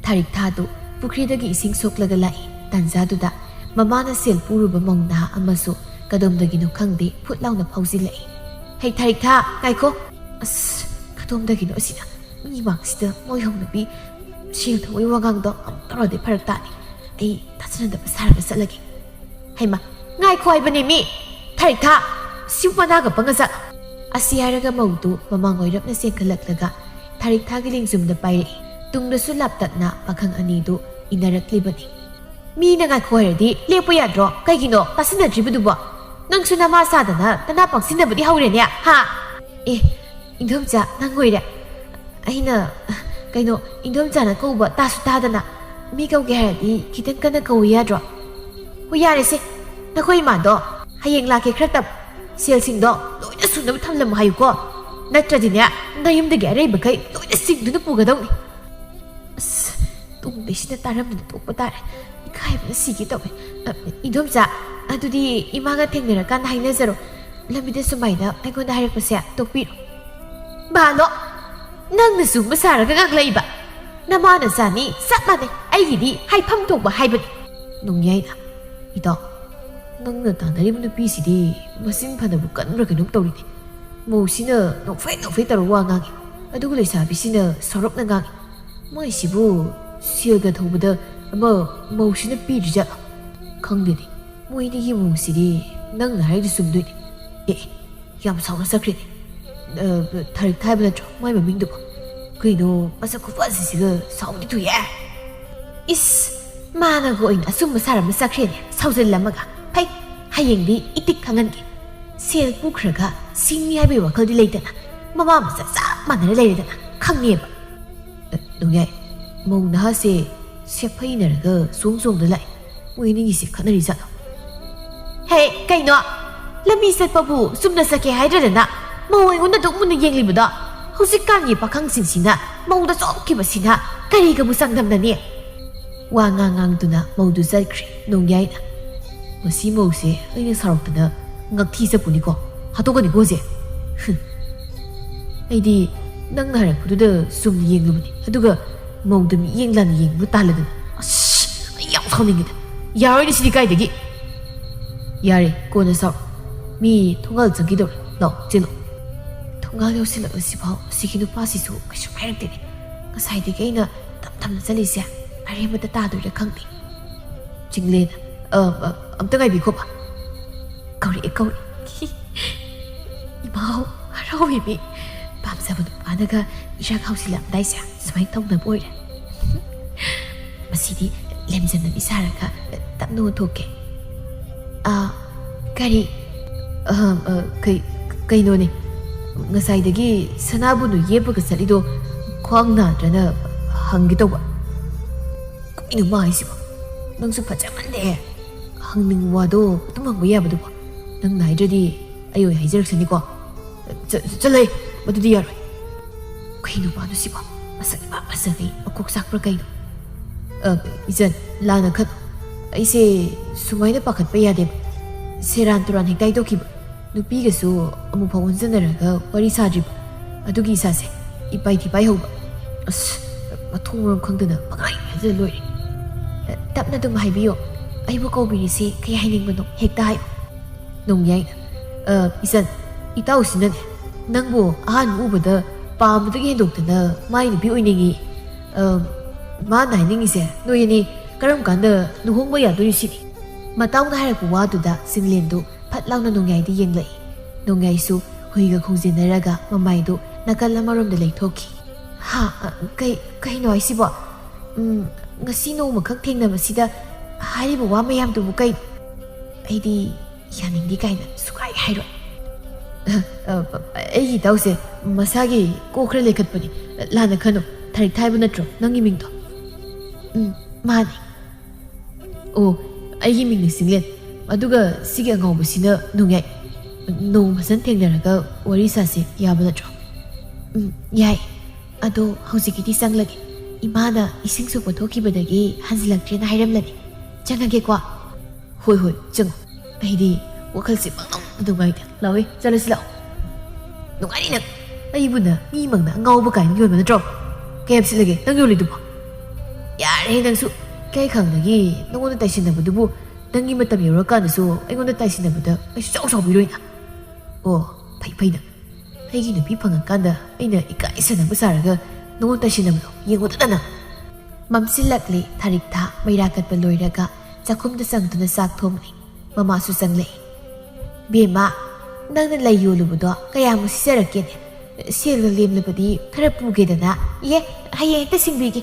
ꯊꯥꯔꯤꯛꯊꯥꯗꯨ ꯄꯨꯈ꯭ꯔꯤꯗꯒꯤ ꯏꯁꯤꯡ ꯁꯣꯛꯂꯒ ꯂꯥꯛꯏ꯫ ꯇꯥꯟꯖꯥꯗꯨꯗ ꯃꯃꯥꯅ ꯁꯦꯜ ꯄꯨꯔꯨꯕ ꯃꯧ ꯅꯍꯥ ꯑꯃꯁꯨ ꯀꯗꯣꯝꯗꯒꯤꯅꯣ ꯈꯪꯗꯦ ꯐꯨꯠ ꯂꯥꯎꯅ ꯐꯥꯎꯖꯤꯜꯂꯛꯏ꯫ "ꯍꯩ ꯊꯥꯔꯤꯛꯊꯥ, ꯉꯥꯏꯈꯣ!" ꯑꯁ, ꯀꯗꯣꯝꯗꯒꯤꯅꯣ ꯑꯁꯤꯅ? ꯃꯤ ꯃꯥꯡꯁꯤꯗ ꯃꯣꯏ ꯍꯧꯅꯕꯤ ꯁꯦꯜ ꯊꯧꯕꯒꯤ ꯋꯥꯉꯥꯡꯗꯣ ꯑꯃꯨꯛ ꯇꯧꯔꯗꯤ ꯐꯔꯛ ꯇꯥꯅꯤ꯫ ꯑꯩ ꯇꯥꯁꯟꯅꯗꯕ ꯁꯥꯔꯒ ꯆꯠꯂꯒꯦ꯫ ꯍꯩꯃꯥ, ꯉꯥꯏꯈꯣ ꯍꯥꯏꯕꯅꯦ ꯃꯤ! ꯊꯥꯔꯤꯛꯊꯥ, ꯁꯤꯕꯨ ꯃꯅꯥꯒ ꯄꯪꯉ ꯖꯥꯠꯂꯣ? ꯑꯁꯤ ꯍꯥꯏꯔꯒ ꯃꯧꯗꯨ ꯃꯃꯥꯡ ꯑꯣꯏꯔꯞꯅ ꯆꯦꯟꯈꯠꯂꯛꯂꯒ ꯊꯥꯔꯤꯛꯊꯥꯒꯤ ꯂꯦꯡꯖꯨꯝꯗ ꯄꯥꯏꯔꯛꯏ꯫ ꯇꯨꯡꯗꯁꯨ ꯂꯥꯞꯇꯛꯅ ꯄꯥꯈꯪ ꯑꯅꯤꯗꯨ ꯏꯟꯅꯔꯛꯂꯤꯕꯅꯤ꯫ ꯃꯤꯅ ꯉꯥꯏꯈꯣ ꯍꯥꯏꯔꯗꯤ ꯂꯦꯞꯄ ꯌꯥꯗ꯭ꯔꯣ? ꯀꯩꯒꯤꯅꯣ ꯇꯥꯁꯤꯟꯅꯗ꯭ꯔꯤꯕꯗꯨꯕꯣ? ꯅꯪꯁꯨ ꯅꯃꯥ ꯁꯥꯗꯅ ꯅꯅꯥ ꯄꯪꯁꯤꯟꯅꯕꯗꯤ ꯍꯧꯔꯦꯅꯦ, ꯍꯥ? ꯑꯦ, ꯏꯟꯗꯣꯝꯆꯥ, ꯅꯪ ꯑꯣꯏꯔꯦ꯫ ꯑꯩꯅ, ꯀꯩꯅꯣ, ꯏꯟꯗꯣꯝꯆꯥꯅ ꯀꯧꯕ ꯇꯥꯁꯨ ꯇꯥꯗꯅ꯫ ꯃꯤ ꯀꯧꯒꯦ ꯍꯥꯏꯔꯗꯤ ꯈꯤꯇꯪ ꯀꯟꯅ ꯀꯧ ꯌꯥꯗ꯭ꯔꯣ? ꯍꯣꯏ, ꯌꯥꯔꯦꯁꯦ꯫ ꯅꯈꯣꯏ ꯏꯃꯥꯗꯣ ꯍꯌꯦꯡ ꯂꯥꯛꯀꯦ ꯈꯔ ꯇꯞ꯫ ꯁꯦꯜꯁꯤꯡꯗꯣ ꯂꯣꯏꯅ ꯁꯨꯅꯕ ꯊꯝꯂꯝꯃꯨ ꯍꯥꯏꯌꯨꯀꯣ꯫ ꯅꯠꯇ꯭ꯔꯗꯤꯅꯦ, ꯅꯌꯨꯝꯗꯒꯤ ꯑꯔꯩꯕꯈꯩ ꯂꯣꯏꯅ ꯆꯤꯡꯗꯨꯅ ꯄꯨꯒꯗꯧꯅꯤ꯫ ꯑꯁ, ꯇꯨꯝꯕꯩꯁꯤꯅ ꯇꯥꯔꯝꯗꯅ ꯇꯣꯛꯄ ꯇꯥꯔꯦ꯫ ꯏꯀꯥꯏꯕꯅ ꯁꯤꯒꯦ ꯇꯧꯋꯦ꯫ ꯑ, ꯏꯗꯣꯝꯆꯥ, ꯑꯗꯨꯗꯤ ꯏꯃꯥꯒ ꯊꯦꯡꯅꯔꯀꯥꯟꯗ ꯍꯥꯏꯅꯖꯔꯣ꯫ ꯂꯝꯕꯤꯗ ꯁꯨꯃꯥꯏꯅ ꯑꯩꯉꯣꯟꯗ ꯍꯥꯏꯔꯛꯄꯁꯦ ꯇꯣꯛꯄꯤꯔꯣ꯫ ꯕꯥꯂꯣ, ꯅꯪꯅ ꯁꯨꯝꯕ ꯁꯥꯔꯒ ꯉꯥꯡꯂꯛꯏꯕ꯫ ꯅꯃꯥ ꯅꯆꯥꯅꯤ ꯆꯞ ꯃꯥꯟꯅꯩ꯫ ꯑꯩꯒꯤꯗꯤ ꯍꯥꯏꯐꯝ ꯊꯣꯛꯄ ꯍꯥꯏꯕꯅꯤ꯫ ꯅꯣꯡꯌꯥꯏꯅ, ꯏꯇꯥꯎ, ꯅꯪꯅ ꯇꯥꯟꯅꯔꯤꯕ ꯅꯨꯄꯤꯁꯤꯗꯤ ꯃꯆꯤꯟ ꯐꯅꯕꯨ ꯀꯟꯕ꯭ꯔꯥ ꯀꯩꯅꯣꯝ ꯇꯧꯔꯤꯅꯦ꯫ ꯃꯧꯁꯤꯅ ꯅꯣꯛꯐꯦꯠ ꯅꯣꯛꯐꯦꯠ ꯇꯧꯔ ꯋꯥ ꯉꯥꯡꯉꯤ, ꯑꯗꯨꯒ ꯂꯩꯁꯥꯕꯤꯁꯤꯅ ꯁꯥꯎꯔꯞꯅ ꯉꯥꯡꯉꯤ꯫ ꯃꯣꯏꯁꯤꯕꯨ ꯁꯦꯜꯒ ꯊꯧꯕꯗ ꯑꯃ ꯃꯧꯁꯤꯅ ꯄꯤꯗ꯭ꯔꯤꯖꯥꯠꯂꯣ? ꯈꯪꯗꯦꯅꯦ, ꯃꯣꯏ ꯑꯅꯤꯒꯤ ꯃꯑꯣꯡꯁꯤꯗꯤ ꯅꯪꯅ ꯍꯥꯏꯔꯤꯗꯨ ꯆꯨꯝꯗꯣꯏꯅꯦ꯫ ꯑꯦ, ꯌꯥꯝ ꯁꯥꯎꯅ ꯆꯠꯈ꯭ꯔꯦꯅꯦ꯫ ꯑ, ꯊꯔꯤꯛ ꯊꯥꯏꯕ ꯅꯠꯇ꯭ꯔꯣ ꯃꯥꯏ ꯃꯃꯤꯡꯗꯨꯕꯣ? ꯀꯩꯅꯣ, ꯃꯁꯛ ꯈꯨꯐꯖꯁꯤꯒ ꯁꯥꯎꯗꯤ ꯊꯨꯏꯌꯦ꯫ ꯏꯁ, ꯃꯥꯅꯒ ꯑꯣꯏꯅ ꯑꯆꯨꯝꯕ ꯁꯥꯔꯝꯕ ꯆꯠꯈ꯭ꯔꯦꯅꯦ, ꯁꯥꯎꯖꯜꯂꯝꯃꯒ꯫ ꯐꯩ, ꯍꯌꯦꯡꯗꯤ ꯏꯇꯤꯛ ꯈꯪꯍꯟꯒꯦ꯫ ꯁꯦꯜ ꯄꯨꯈ꯭ꯔꯒ ꯁꯤꯡꯅꯤ ꯍꯥꯏꯕꯒꯤ ꯋꯥꯈꯜꯗꯤ ꯂꯩꯇꯅ, ꯃꯃꯥ ꯃꯆꯥ ꯆꯞ ꯃꯥꯟꯅꯅ ꯂꯩꯔꯦꯗꯅ, ꯈꯪꯉꯦꯕ꯫ ꯑ, ꯅꯣꯡꯌꯥꯏ, ꯃꯧ ꯅꯍꯥꯁꯦ ꯁꯦꯐꯩꯅꯔꯒ ꯆꯣꯡ ꯆꯣꯡꯗ ꯂꯥꯛꯑꯦ꯫ ꯃꯣꯏ ꯑꯅꯤꯒꯤꯁꯦ ꯈꯠꯅꯔꯤ ꯖꯥꯠꯂꯣ? ꯍꯦ, ꯀꯩꯅꯣ? ꯂꯝꯕꯤ ꯆꯠꯄꯕꯨ ꯆꯨꯝꯅ ꯆꯠꯀꯦ ꯍꯥꯏꯗ꯭ꯔꯗꯅ ꯃꯧ ꯑꯩꯉꯣꯟꯗ ꯑꯗꯨꯛ ꯃꯨꯟꯅ ꯌꯦꯡꯂꯤꯕꯗꯣ? ꯍꯧꯖꯤꯛꯀꯥꯟꯒꯤ ꯄꯥꯈꯪꯁꯤꯡꯁꯤꯅ ꯃꯧꯗ ꯆꯣꯞꯈꯤꯕꯁꯤꯅ ꯀꯔꯤꯒꯕꯨ ꯆꯥꯡꯗꯝꯅꯅꯤ? ꯋꯥ ꯉꯥꯡ ꯉꯥꯡꯗꯨꯅ ꯃꯧꯗꯨ ꯆꯠꯈ꯭ꯔꯦ ꯅꯣꯡꯌꯥꯏꯅ꯫ ꯃꯁꯤ ꯃꯧꯁꯦ ꯑꯩꯅ ꯁꯥꯎꯔꯛꯇꯅ ꯉꯛꯊꯤ ꯆꯠꯄꯨꯅꯤꯀꯣ, ꯍꯥꯠꯇꯣꯛꯀꯅꯤꯀꯣ ꯍꯧꯖꯤꯛ꯫ ꯍꯨꯝ꯫ ꯑꯩꯗꯤ ꯅꯪꯅ ꯍꯥꯏꯔꯛꯄꯗꯨꯗ ꯆꯨꯝꯅ ꯌꯦꯡꯂꯨꯕꯅꯤ, ꯑꯗꯨꯒ ꯃꯧꯗ ꯃꯤꯠꯌꯦꯡ ꯂꯥꯟꯅ ꯌꯦꯡꯕ ꯇꯥꯍꯜꯂꯗꯅ꯫ ꯑꯁ, ꯑꯩ ꯌꯥꯝ ꯁꯥꯎꯅꯤꯡꯉꯤꯗ꯫ ꯌꯥꯔꯣꯏꯅꯦ ꯁꯤꯗꯤ ꯀꯥꯏꯗꯒꯤ? ꯌꯥꯔꯦ, ꯀꯣꯟꯅ ꯁꯥꯎ꯫ ꯃꯤ ꯊꯣꯡꯒꯥꯜ ꯆꯪꯈꯤꯗꯧꯔꯦ꯫ ꯂꯥꯎ, ꯆꯦꯜꯂꯣ꯫ ꯊꯣꯡꯒꯥꯜ ꯌꯧꯁꯤꯜꯂꯛꯄꯁꯤꯐꯥꯎ ꯁꯤꯒꯤ ꯅꯨꯄꯥꯁꯤꯁꯨ ꯀꯩꯁꯨꯝ ꯍꯥꯏꯔꯛꯇꯦꯅꯦ꯫ ꯉꯁꯥꯏꯗꯒꯤ ꯑꯩꯅ ꯇꯞ ꯇꯞꯅ ꯆꯠꯂꯤꯁꯦ ꯑꯔꯦꯝꯕꯗ ꯇꯥꯗꯣꯏꯔꯥ ꯈꯪꯗꯦ꯫ ꯆꯤꯡꯂꯦꯟ, ꯑ, ꯑ, ꯑꯝꯇ ꯉꯥꯏꯕꯤꯈꯣꯕ꯫ ꯀꯧꯔꯛꯑꯦ, ꯀꯧꯔꯛꯑꯦ꯫ ꯏꯃꯥꯎ, ꯍꯔꯥꯎꯏꯃꯤ꯫ ꯄꯥꯝꯖꯕ ꯅꯨꯄꯥꯅꯒ ꯏꯔꯥꯡ ꯍꯧꯖꯤꯜꯂꯝꯗꯥꯏꯁꯦ ꯁꯨꯃꯥꯏꯅ ꯇꯧꯅꯕ ꯑꯣꯏꯔꯦ꯫ ꯃꯁꯤꯗꯤ ꯂꯦꯝꯖꯟꯅꯕꯤ ꯁꯥꯔꯒ ꯇꯞꯅ ꯑꯣꯟꯊꯣꯛꯀꯦ꯫ ꯑ, ꯀꯔꯤ? ꯑ, ꯑ, ꯀꯩ-, ꯀꯩꯅꯣꯅꯦ? ꯉꯁꯥꯏꯗꯒꯤ ꯁꯅꯥꯕꯨ ꯅꯣꯏ ꯌꯦꯞꯄꯒ ꯆꯠꯂꯤꯗꯣ ꯈ꯭ꯋꯥꯡ ꯅꯥꯗ꯭ꯔꯅ ꯍꯪꯒꯦ ꯇꯧꯕ꯫ ꯀꯩꯅꯣ ꯃꯥ ꯍꯥꯏꯁꯤꯕꯣ? ꯅꯪꯁꯨ ꯐꯖꯃꯜꯂꯦ꯫ ꯍꯪꯅꯤꯡꯕ ꯋꯥꯗꯣ ꯑꯗꯨꯝ ꯍꯪꯕ ꯌꯥꯕꯗꯨꯕꯨ꯫ ꯅꯪꯅ ꯍꯥꯏꯗ꯭ꯔꯗꯤ ꯑꯩ ꯑꯣꯏꯅ ꯍꯥꯏꯖꯔꯛꯁꯅꯤꯀꯣ꯫ ꯆ-, ꯆꯠꯂꯍꯦ, ꯃꯗꯨꯗꯤ ꯌꯥꯔꯣꯏ꯫ ꯀꯩꯅꯣ ꯃꯥꯗꯣ ꯁꯤꯕꯣ? ꯃꯁꯛ ꯏꯐ ꯐꯖꯒꯩ ꯃꯀꯣꯛ ꯆꯥꯛꯄ꯭ꯔꯥ ꯀꯩꯅꯣ? ꯑ, ꯏꯆꯟ, ꯂꯥꯟꯅ ꯈꯟ-, ꯑꯩꯁꯦ ꯁꯨꯃꯥꯏꯅ ꯄꯥꯈꯠꯄ ꯌꯥꯗꯦꯕ꯫ ꯁꯦꯔꯥꯟ ꯇꯨꯔꯥꯟ ꯍꯦꯛꯇ ꯍꯥꯏꯗꯣꯛꯈꯤꯕ꯫ ꯅꯨꯄꯤꯒꯁꯨ ꯑꯃꯨꯛꯐꯥꯎ ꯑꯣꯟꯁꯤꯟꯅꯔꯒ ꯋꯥꯔꯤ ꯁꯥꯗ꯭ꯔꯤꯕ꯫ ꯑꯗꯨꯒꯤ ꯏꯁꯥꯁꯦ ꯏꯄꯥꯏ ꯊꯤꯄꯥꯏ ꯍꯧꯕ꯫ ꯑꯁ, ꯃꯊꯣꯡ ꯃꯔꯝ ꯈꯪꯗꯅ ꯄꯪꯍꯥꯏ ꯍꯥꯏꯖ ꯂꯣꯏꯔꯦ꯫ ꯇꯞꯅ ꯑꯗꯨꯝ ꯍꯥꯏꯕꯤꯌꯣ꯫ ꯑꯩꯕꯨ ꯀꯧꯕꯤꯔꯤꯁꯤ ꯀꯩ ꯍꯥꯏꯅꯤꯡꯕꯅꯣ ꯍꯦꯛꯇ ꯍꯥꯏꯌꯨ꯫ ꯅꯣꯡꯌꯥꯏꯅ, "ꯑ, ꯏꯆꯟ, ꯏꯇꯥꯎꯁꯤꯅꯅꯦ, ꯅꯪꯕꯨ ꯑꯍꯥꯟꯕ ꯎꯕꯗ ꯄꯥꯝꯕꯗꯒꯤ ꯍꯦꯟꯗꯣꯛꯇꯅ ꯃꯥꯏ ꯅꯨꯄꯤ ꯑꯣꯏꯅꯤꯡꯉꯤ꯫ ꯑ, ꯃꯥꯅ ꯍꯥꯏꯅꯤꯡꯉꯤꯁꯦ ꯅꯣꯏ ꯑꯅꯤ ꯀꯔꯝ ꯀꯥꯟꯗ ꯂꯨꯍꯣꯡꯕ ꯌꯥꯗꯣꯏꯅꯣ ꯁꯤꯅꯤ꯫" ꯃꯇꯥꯎꯅ ꯍꯥꯏꯔꯛꯄ ꯋꯥꯗꯨꯗ ꯆꯤꯡꯂꯦꯟꯗꯨ ꯐꯠ ꯂꯥꯎꯅ ꯅꯣꯡꯌꯥꯏꯗ ꯌꯦꯡꯂꯛꯏ꯫ ꯅꯣꯡꯌꯥꯏꯁꯨ ꯍꯨꯏꯒ ꯈꯣꯡꯖꯤꯟꯅꯔꯒ ꯃꯃꯥꯏꯗꯨ ꯅꯥꯀꯜ ꯑꯃꯔꯣꯝꯗ ꯂꯩꯊꯣꯛꯈꯤ꯫ "ꯍꯥ? ꯑ, ꯀꯩ, ꯀꯩꯅꯣ ꯍꯥꯏꯁꯤꯕꯣ? ꯎꯝ, ꯉꯁꯤ ꯅꯣꯡꯃꯈꯛ ꯊꯦꯡꯅꯕꯁꯤꯗ ꯍꯥꯏꯔꯤꯕ ꯋꯥ ꯃꯌꯥꯝꯗꯨꯕꯨ ꯀꯩ? ꯑꯩꯗꯤ ꯌꯥꯅꯤꯡꯗꯦ ꯀꯥꯏꯅ ꯁꯨꯛꯍꯥꯏ ꯍꯥꯏꯔꯣꯏ꯫" "ꯑ, ꯑ, ꯑꯩꯒꯤ ꯏꯇꯥꯎꯁꯦ ꯃꯁꯥꯒꯤ ꯀꯣꯛ ꯈꯔ ꯂꯩꯈꯠꯄꯅꯤ꯫ ꯂꯥꯟꯅ ꯈꯟꯅꯨ꯫ ꯊꯥꯔꯤꯛꯊꯥ ꯍꯥꯏꯕ ꯅꯠꯇ꯭ꯔꯣ ꯅꯪꯒꯤ ꯃꯤꯡꯗꯣ?" "ꯎꯝ, ꯃꯥꯅꯤ꯫" "ꯑꯣ, ꯑꯩꯒꯤ ꯃꯤꯡꯅ ꯆꯤꯡꯂꯦꯟ꯫ ꯑꯗꯨꯒ ꯁꯤꯒꯤ ꯑꯉꯥꯎꯕꯁꯤꯅ ꯅꯣꯡꯌꯥꯏ꯫ ꯅꯣꯡꯃ ꯐꯖꯅ ꯊꯦꯡꯅꯔꯒ ꯋꯥꯔꯤ ꯁꯥꯁꯦ, ꯌꯥꯕ ꯅꯠꯇ꯭ꯔꯣ?" "ꯎꯝ, ꯌꯥꯏ꯫ ꯑꯗꯣ ꯍꯧꯖꯤꯛꯀꯤꯗꯤ ꯆꯪꯂꯒꯦ꯫ ꯏꯃꯥꯅ ꯏꯁꯤꯡ ꯁꯣꯛꯄ ꯊꯣꯛꯈꯤꯕꯗꯒꯤ ꯍꯟꯖꯤꯜꯂꯛꯇ꯭ꯔꯦꯅ ꯍꯥꯏꯔꯝꯂꯅꯤ꯫ ꯆꯪꯉꯒꯦꯀꯣ꯫" "ꯍꯣꯏ, ꯍꯣꯏ, ꯆꯪꯉꯣ꯫ ꯑꯩꯗꯤ ꯋꯥꯈꯜꯁꯦ ꯄꯪꯅꯨꯡꯗ ꯅꯨꯡꯉꯥꯏꯇꯦ꯫ ꯂꯥꯛꯑꯣꯍꯦ, ꯆꯠꯂꯁꯤ ꯂꯥꯛꯑꯣ꯫" "ꯅꯨꯡꯉꯥꯏꯔꯤ ꯅꯪ? ꯑꯩꯕꯨ ꯅ ꯃꯤ ꯃꯪꯗ ꯑꯉꯥꯎꯕ ꯀꯥꯏꯅ ꯌꯣꯟꯕ ꯅꯠꯇ꯭ꯔꯣ? ꯀꯌꯥꯝ ꯁꯤꯠꯂꯒꯦ ꯅꯪ ꯌꯣꯜꯂꯤꯗꯨꯕꯣ?" "ꯌꯥꯔꯦꯍꯦ ꯅꯪꯁꯨ꯫ ꯀꯩ ꯈꯪꯗꯒꯤ ꯅꯉꯣꯟꯗ ꯇꯥꯏꯁꯤꯟꯅꯕꯗꯨꯕꯨ, ꯅꯪꯒꯤ ꯃꯇꯝ ꯌꯧꯔꯀꯥꯟꯗꯁꯨ ꯑꯩꯉꯣꯟꯗ ꯇꯥꯏꯁꯤꯟꯅꯕꯗ ꯀꯩꯁꯨ ꯆꯥꯎ ꯆꯥꯎꯕꯤꯔꯣꯏꯅ꯫" "ꯑꯣ, ꯐꯩ ꯐꯩ ꯅꯪ꯫ ꯑꯩꯒꯤ ꯅꯨꯄꯤ ꯐꯪꯉꯀꯥꯟꯗ ꯑꯩꯅ ꯏꯀꯥꯏ ꯁꯥꯟꯅꯕ ꯁꯥꯔꯒ ꯅꯉꯣꯟꯗ ꯇꯥꯏꯁꯤꯟꯅꯕꯗꯣ ꯌꯦꯡꯉꯨꯗꯅ ꯅꯪ꯫" ꯃꯝꯁꯤꯜꯂꯛꯂꯦ꯫ ꯊꯥꯔꯤꯛꯊꯥ ꯃꯩꯔꯥ ꯀꯠꯄ ꯂꯣꯏꯔꯒ ꯆꯥꯛꯈꯨꯝꯗ ꯆꯪꯗꯨꯅ ꯆꯥꯛ ꯊꯣꯡꯂꯤ꯫ ꯃꯃꯥꯁꯨ ꯆꯪꯂꯛꯏ꯫ "ꯕꯦꯝꯃ, ꯅꯪꯅ ꯂꯩ ꯌꯣꯜꯂꯨꯕꯗꯣ ꯀꯌꯥꯃꯨꯛ ꯁꯤꯠꯆꯔꯛꯀꯦꯅꯦ? ꯁꯦꯜꯒ ꯂꯦꯝꯂꯕꯗꯤ ꯈꯔ ꯄꯨꯒꯦꯗꯅ꯫" "ꯏꯍꯦ, ꯍꯌꯦꯡ ꯍꯦꯛꯇ ꯁꯤꯡꯕꯤꯒꯦ꯫"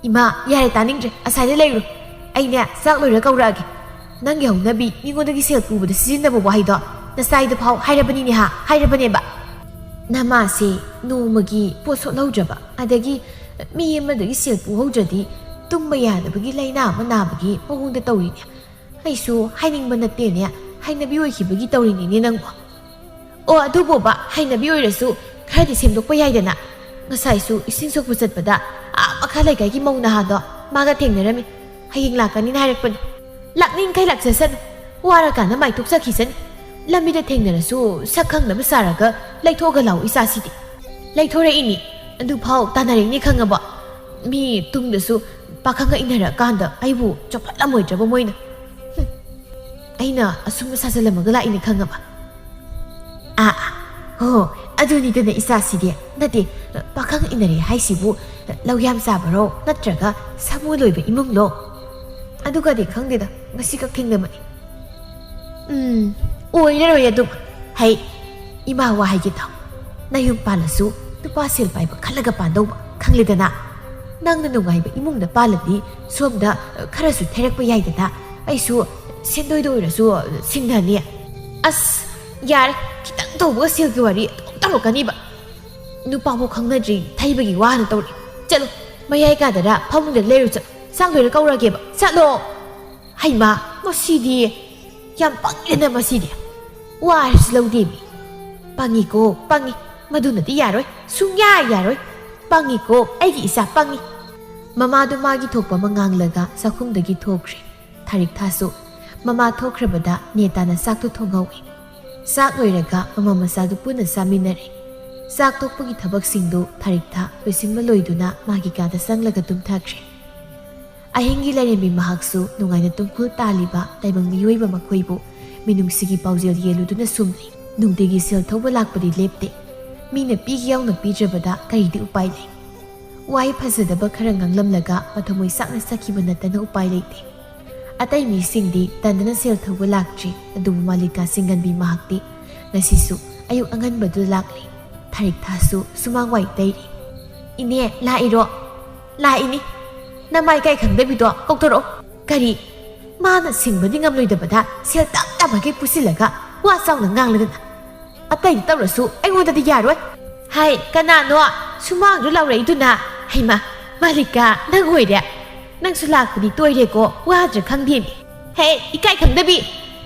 "ꯏꯃꯥ, ꯌꯥꯔꯦ, ꯇꯥꯅꯤꯡꯗ꯭ꯔꯦ꯫ ꯑꯁꯥꯏꯗ ꯂꯩꯔꯨ꯫ ꯑꯩꯅꯦ, ꯆꯥꯛ ꯂꯣꯏꯔ ꯀꯧꯔꯛꯑꯒꯦ꯫ ꯅꯪꯒꯤ ꯍꯧꯅꯕꯤ ꯃꯤꯉꯣꯟꯗꯒꯤ ꯁꯦꯜ ꯄꯨꯕꯗ ꯁꯤꯖꯤꯟꯅꯕ ꯋꯥꯍꯩꯗꯣ ꯅꯆꯥꯏꯗ ꯐꯥꯎ ꯍꯥꯏꯔꯕꯅꯤꯅꯦ ꯍꯥ? ꯍꯥꯏꯔꯕꯅꯦꯕ?" ꯅꯃꯥꯁꯦ ꯅꯣꯡꯃꯒꯤ ꯄꯣꯠ ꯁꯣꯠꯍꯧꯗ꯭ꯔꯕ, ꯑꯗꯒꯤ ꯃꯤ ꯑꯃꯗꯒꯤ ꯁꯦꯜ ꯄꯨꯍꯧꯗ꯭ꯔꯗꯤ ꯇꯨꯝꯕ ꯌꯥꯗꯕꯒꯤ ꯂꯥꯏꯅꯥ ꯑꯃ ꯅꯥꯕꯒꯤ ꯃꯑꯣꯡꯗ ꯇꯧꯔꯤꯅꯦ꯫ ꯑꯩꯁꯨ ꯍꯥꯏꯅꯤꯡꯕ ꯅꯠꯇꯦꯅꯦ, ꯍꯩꯅꯕꯤ ꯑꯣꯏꯈꯤꯕꯒꯤ ꯇꯧꯔꯤꯅꯤꯅꯦ ꯅꯪꯕꯣ꯫ ꯑꯣ, ꯑꯗꯨꯕꯣꯕ, ꯍꯩꯅꯕꯤ ꯑꯣꯏꯔꯁꯨ ꯈꯔꯗꯤ ꯁꯦꯝꯗꯣꯛꯄ ꯌꯥꯏꯗꯅ꯫ ꯉꯁꯥꯏꯁꯨ ꯏꯁꯤꯡ ꯁꯣꯛꯄ ꯆꯠꯄꯗ ꯑꯥ ꯃꯈꯥ ꯂꯩꯀꯥꯏꯒꯤ ꯃꯧ ꯅꯍꯥꯗꯣ ꯃꯥꯒ ꯊꯦꯡꯅꯔꯝꯃꯤ꯫ ꯍꯌꯦꯡ ꯂꯥꯛꯀꯅꯤꯅ ꯍꯥꯏꯔꯛꯄꯅꯤ꯫ ꯂꯥꯛꯅꯤꯡꯈꯩ ꯂꯥꯛꯆꯁꯅꯨ꯫ ꯋꯥꯔꯀꯥꯟꯗ ꯃꯥꯏ ꯊꯣꯛꯆꯈꯤꯁꯅꯤ꯫ ꯂꯝꯕꯤꯗ ꯊꯦꯡꯅꯔꯁꯨ ꯁꯛ ꯈꯪꯗꯕ ꯁꯥꯔꯒ ꯂꯩꯊꯣꯛꯑꯒ ꯂꯥꯛꯑꯣ ꯏꯆꯥꯁꯤꯗꯤ꯫ ꯂꯩꯊꯣꯔꯛꯏꯅꯤ꯫ ꯑꯗꯨꯐꯥꯎ ꯇꯥꯟꯅꯔꯛꯏꯅꯤ ꯈꯪꯉꯕꯣ? ꯃꯤ ꯇꯨꯡꯗꯁꯨ ꯄꯥꯈꯪꯒ ꯏꯟꯅꯔꯀꯥꯟꯗ ꯑꯩꯕꯨ ꯆꯣꯞꯐꯠꯂꯝꯃꯣꯏꯗ꯭ꯔꯕ ꯃꯣꯏꯅ? ꯍꯨꯝ꯫ ꯑꯩꯅ ꯑꯁꯨꯝ ꯁꯥꯖꯜꯂꯝꯃꯒ ꯂꯥꯛꯏꯅꯤ ꯈꯪꯉꯕ? ꯑꯥ, ꯑꯥ꯫ ꯍꯣ, ꯑꯗꯨꯅꯤꯗꯅ ꯏꯆꯥꯁꯤꯗꯤ꯫ ꯅꯠꯇꯦ, ꯄꯥꯈꯪ ꯏꯟꯅꯔꯦ ꯍꯥꯏꯁꯤꯕꯨ ꯂꯧ ꯌꯥꯝ ꯆꯥꯕꯔꯣ? ꯅꯠꯇ꯭ꯔꯒ ꯁꯥꯃꯨ ꯂꯣꯏꯕ ꯏꯃꯨꯡꯂꯣ? ꯑꯗꯨꯒꯗꯤ ꯈꯪꯗꯦꯗ, ꯉꯁꯤꯈꯛ ꯊꯦꯡꯅꯕꯅꯤ꯫ ꯎꯝ, ꯑꯣꯏꯔꯔꯣꯏ ꯑꯗꯨꯝ꯫ ꯍꯩ, ꯏꯃꯥ ꯋꯥ ꯍꯥꯏꯒꯦ ꯇꯥꯎ꯫ ꯅꯌꯨꯝ ꯄꯥꯜꯂꯁꯨ ꯅꯨꯄꯥ ꯁꯦꯜ ꯄꯥꯏꯕ ꯈꯜꯂꯒ ꯄꯥꯟꯗꯧꯕ, ꯈꯪꯂꯦꯗꯅ? ꯅꯪꯅ ꯅꯨꯡꯉꯥꯏꯕ ꯏꯃꯨꯡꯗ ꯄꯥꯜꯂꯗꯤ ꯁꯣꯝꯗ, ꯑ, ꯈꯔꯁꯨ ꯊꯦꯔꯛꯄ ꯌꯥꯏꯗꯅ? ꯑꯩꯁꯨ ꯁꯦꯟꯗꯣꯏꯗ ꯑꯣꯏꯔꯁꯨ, ꯑ, ꯁꯤꯡꯅꯅꯤ꯫ ꯑꯁ, ꯌꯥꯔꯦ, ꯈꯤꯇꯪ ꯇꯧꯕꯒ ꯁꯦꯜꯒꯤ ꯋꯥꯔꯤ ꯑꯗꯨꯝ ꯇꯧꯔꯛꯀꯅꯤꯕ꯫ ꯅꯨꯄꯥꯕꯨ ꯈꯪꯅꯗ꯭ꯔꯤ ꯊꯩꯕꯒꯤ ꯋꯥꯅ ꯇꯧꯔꯤ꯫ ꯆꯠꯂꯣ, ꯃꯌꯥꯏ ꯀꯥꯗꯔ ꯐꯃꯨꯡꯗ ꯂꯩꯔꯨ ꯆꯠꯂꯣ꯫ ꯆꯥꯛ ꯂꯣꯏꯔ ꯀꯧꯔꯒꯦꯕ꯫ ꯆꯠꯂꯣ꯫ ꯍꯩꯃꯥ, ꯃꯁꯤꯗꯤ ꯌꯥꯝ ꯄꯪꯉꯦꯅ ꯃꯁꯤꯗꯤ꯫ ꯋꯥꯔꯁꯨ ꯂꯧꯗꯦꯃꯤ꯫ ꯄꯪꯉꯤꯀꯣ, ꯄꯪꯉꯤ꯫ ꯃꯗꯨꯅꯗꯤ ꯌꯥꯔꯣꯏ꯫ ꯁꯨꯡꯌꯥ ꯌꯥꯔꯣꯏ꯫ ꯄꯪꯉꯤꯀꯣ, ꯑꯩꯒꯤ ꯏꯆꯥ ꯄꯪꯉꯤ꯫ ꯃꯃꯥꯗꯨ ꯃꯥꯒꯤ ꯊꯣꯛꯄ ꯑꯃ ꯉꯥꯡꯂꯒ ꯆꯥꯛꯈꯨꯝꯗꯒꯤ ꯊꯣꯛꯈ꯭ꯔꯦ꯫ ꯊꯥꯔꯤꯛꯊꯥꯁꯨ ꯃꯃꯥ ꯊꯣꯛꯈ꯭ꯔꯕꯗ ꯅꯦꯇꯥꯅ ꯆꯥꯛꯇꯨ ꯊꯣꯡꯍꯧꯏ꯫ ꯆꯥꯛ ꯂꯣꯏꯔꯒ ꯃꯃꯥ ꯃꯆꯥꯗꯨ ꯄꯨꯟꯅ ꯆꯥꯃꯤꯟꯅꯔꯦ꯫ ꯆꯥꯛ ꯇꯣꯛꯄꯒꯤ ꯊꯕꯛꯁꯤꯡꯗꯨ ꯊꯥꯔꯤꯛꯊꯥ ꯂꯣꯏꯁꯤꯟꯕ ꯂꯣꯏꯗꯨꯅ ꯃꯥꯒꯤ ꯀꯥꯗ ꯆꯪꯂꯒ ꯇꯨꯝꯊꯈ꯭ꯔꯦ꯫ ꯑꯍꯤꯡꯒꯤ ꯂꯥꯏꯔꯦꯝꯕꯤ ꯃꯍꯥꯛꯁꯨ ꯅꯨꯡꯉꯥꯏꯅ ꯇꯨꯝꯈꯨꯜ ꯇꯥꯜꯂꯤꯕ ꯇꯥꯏꯕꯪ ꯃꯤꯑꯣꯏꯕ ꯃꯈꯣꯏꯕꯨ ꯃꯤꯅꯨꯡꯁꯤꯒꯤ ꯄꯥꯎꯖꯦꯜ ꯌꯦꯜꯂꯨꯗꯨꯅ ꯁꯨꯝꯂꯤ꯫ ꯅꯨꯡꯇꯤꯒꯤ ꯁꯦꯜ ꯊꯧꯕ ꯂꯥꯛꯄꯗꯤ ꯂꯦꯞꯇꯦ꯫ ꯃꯤꯅ ꯄꯤꯒꯦ ꯌꯥꯎꯅ ꯄꯤꯗ꯭ꯔꯕꯗ ꯀꯔꯤꯗꯤ ꯎꯄꯥꯏ ꯂꯩ? ꯋꯥꯍꯩ ꯐꯖꯗꯕ ꯈꯔ ꯉꯥꯡꯂꯝꯂꯒ ꯃꯊꯃꯣꯏ ꯆꯥꯛꯅ ꯆꯠꯈꯤꯕ ꯅꯠꯇꯅ ꯎꯄꯥꯏ ꯂꯩꯇꯦ꯫ ꯑꯇꯩ ꯃꯤꯁꯤꯡꯗꯤ ꯇꯟꯗꯅ ꯁꯦꯜ ꯊꯧꯕ ꯂꯥꯛꯇ꯭ꯔꯤ, ꯑꯗꯨꯕꯨ ꯃꯥꯂꯤꯀꯥ ꯁꯤꯡꯒꯟꯕꯤ ꯃꯍꯥꯛꯇꯤ ꯉꯁꯤꯁꯨ ꯑꯌꯨꯛ ꯑꯉꯟꯕꯗꯨ ꯂꯥꯛꯂꯤ꯫ ꯊꯥꯔꯤꯛꯊꯥꯁꯨ ꯁꯨꯃꯥꯡ ꯋꯥꯏ ꯇꯩꯔꯤ꯫ "ꯏꯅꯦ, ꯂꯥꯛꯏꯔꯣ?" "ꯂꯥꯛꯏꯅꯤ꯫ ꯅꯃꯥꯏ ꯀꯥꯏ ꯈꯪꯗꯕꯤꯗꯣ ꯀꯧꯊꯣꯔꯛꯑꯣ꯫" "ꯀꯔꯤ? ꯃꯥꯅ ꯁꯤꯡꯕꯗꯤ ꯉꯝꯂꯣꯏꯗꯕꯗ ꯁꯦꯜ ꯇꯞ ꯇꯞꯃꯒꯩ ꯄꯨꯁꯤꯜꯂꯒ ꯋꯥ ꯆꯥꯎꯅ ꯉꯥꯡꯂꯗꯅ?" ꯑꯇꯩꯗꯤ ꯇꯧꯔꯁꯨ ꯑꯩꯉꯣꯟꯗꯗꯤ ꯌꯥꯔꯣꯏ꯫ ꯍꯥꯏ, ꯀꯅꯥꯅꯣ ꯁꯨꯃꯥꯡꯗ ꯂꯥꯎꯔꯛꯏꯗꯨꯅ? ꯍꯩꯃ, ꯃꯥꯂꯤꯀꯥ, ꯅꯪ ꯑꯣꯏꯔꯦ꯫ ꯅꯪꯁꯨ ꯂꯥꯛꯄꯗꯤ ꯇꯣꯏꯔꯦꯀꯣ, ꯋꯥꯗ꯭ꯔꯥ ꯈꯪꯗꯦꯅꯦ꯫ ꯍꯦ, ꯏꯀꯥꯏ ꯈꯪꯗꯕꯤ!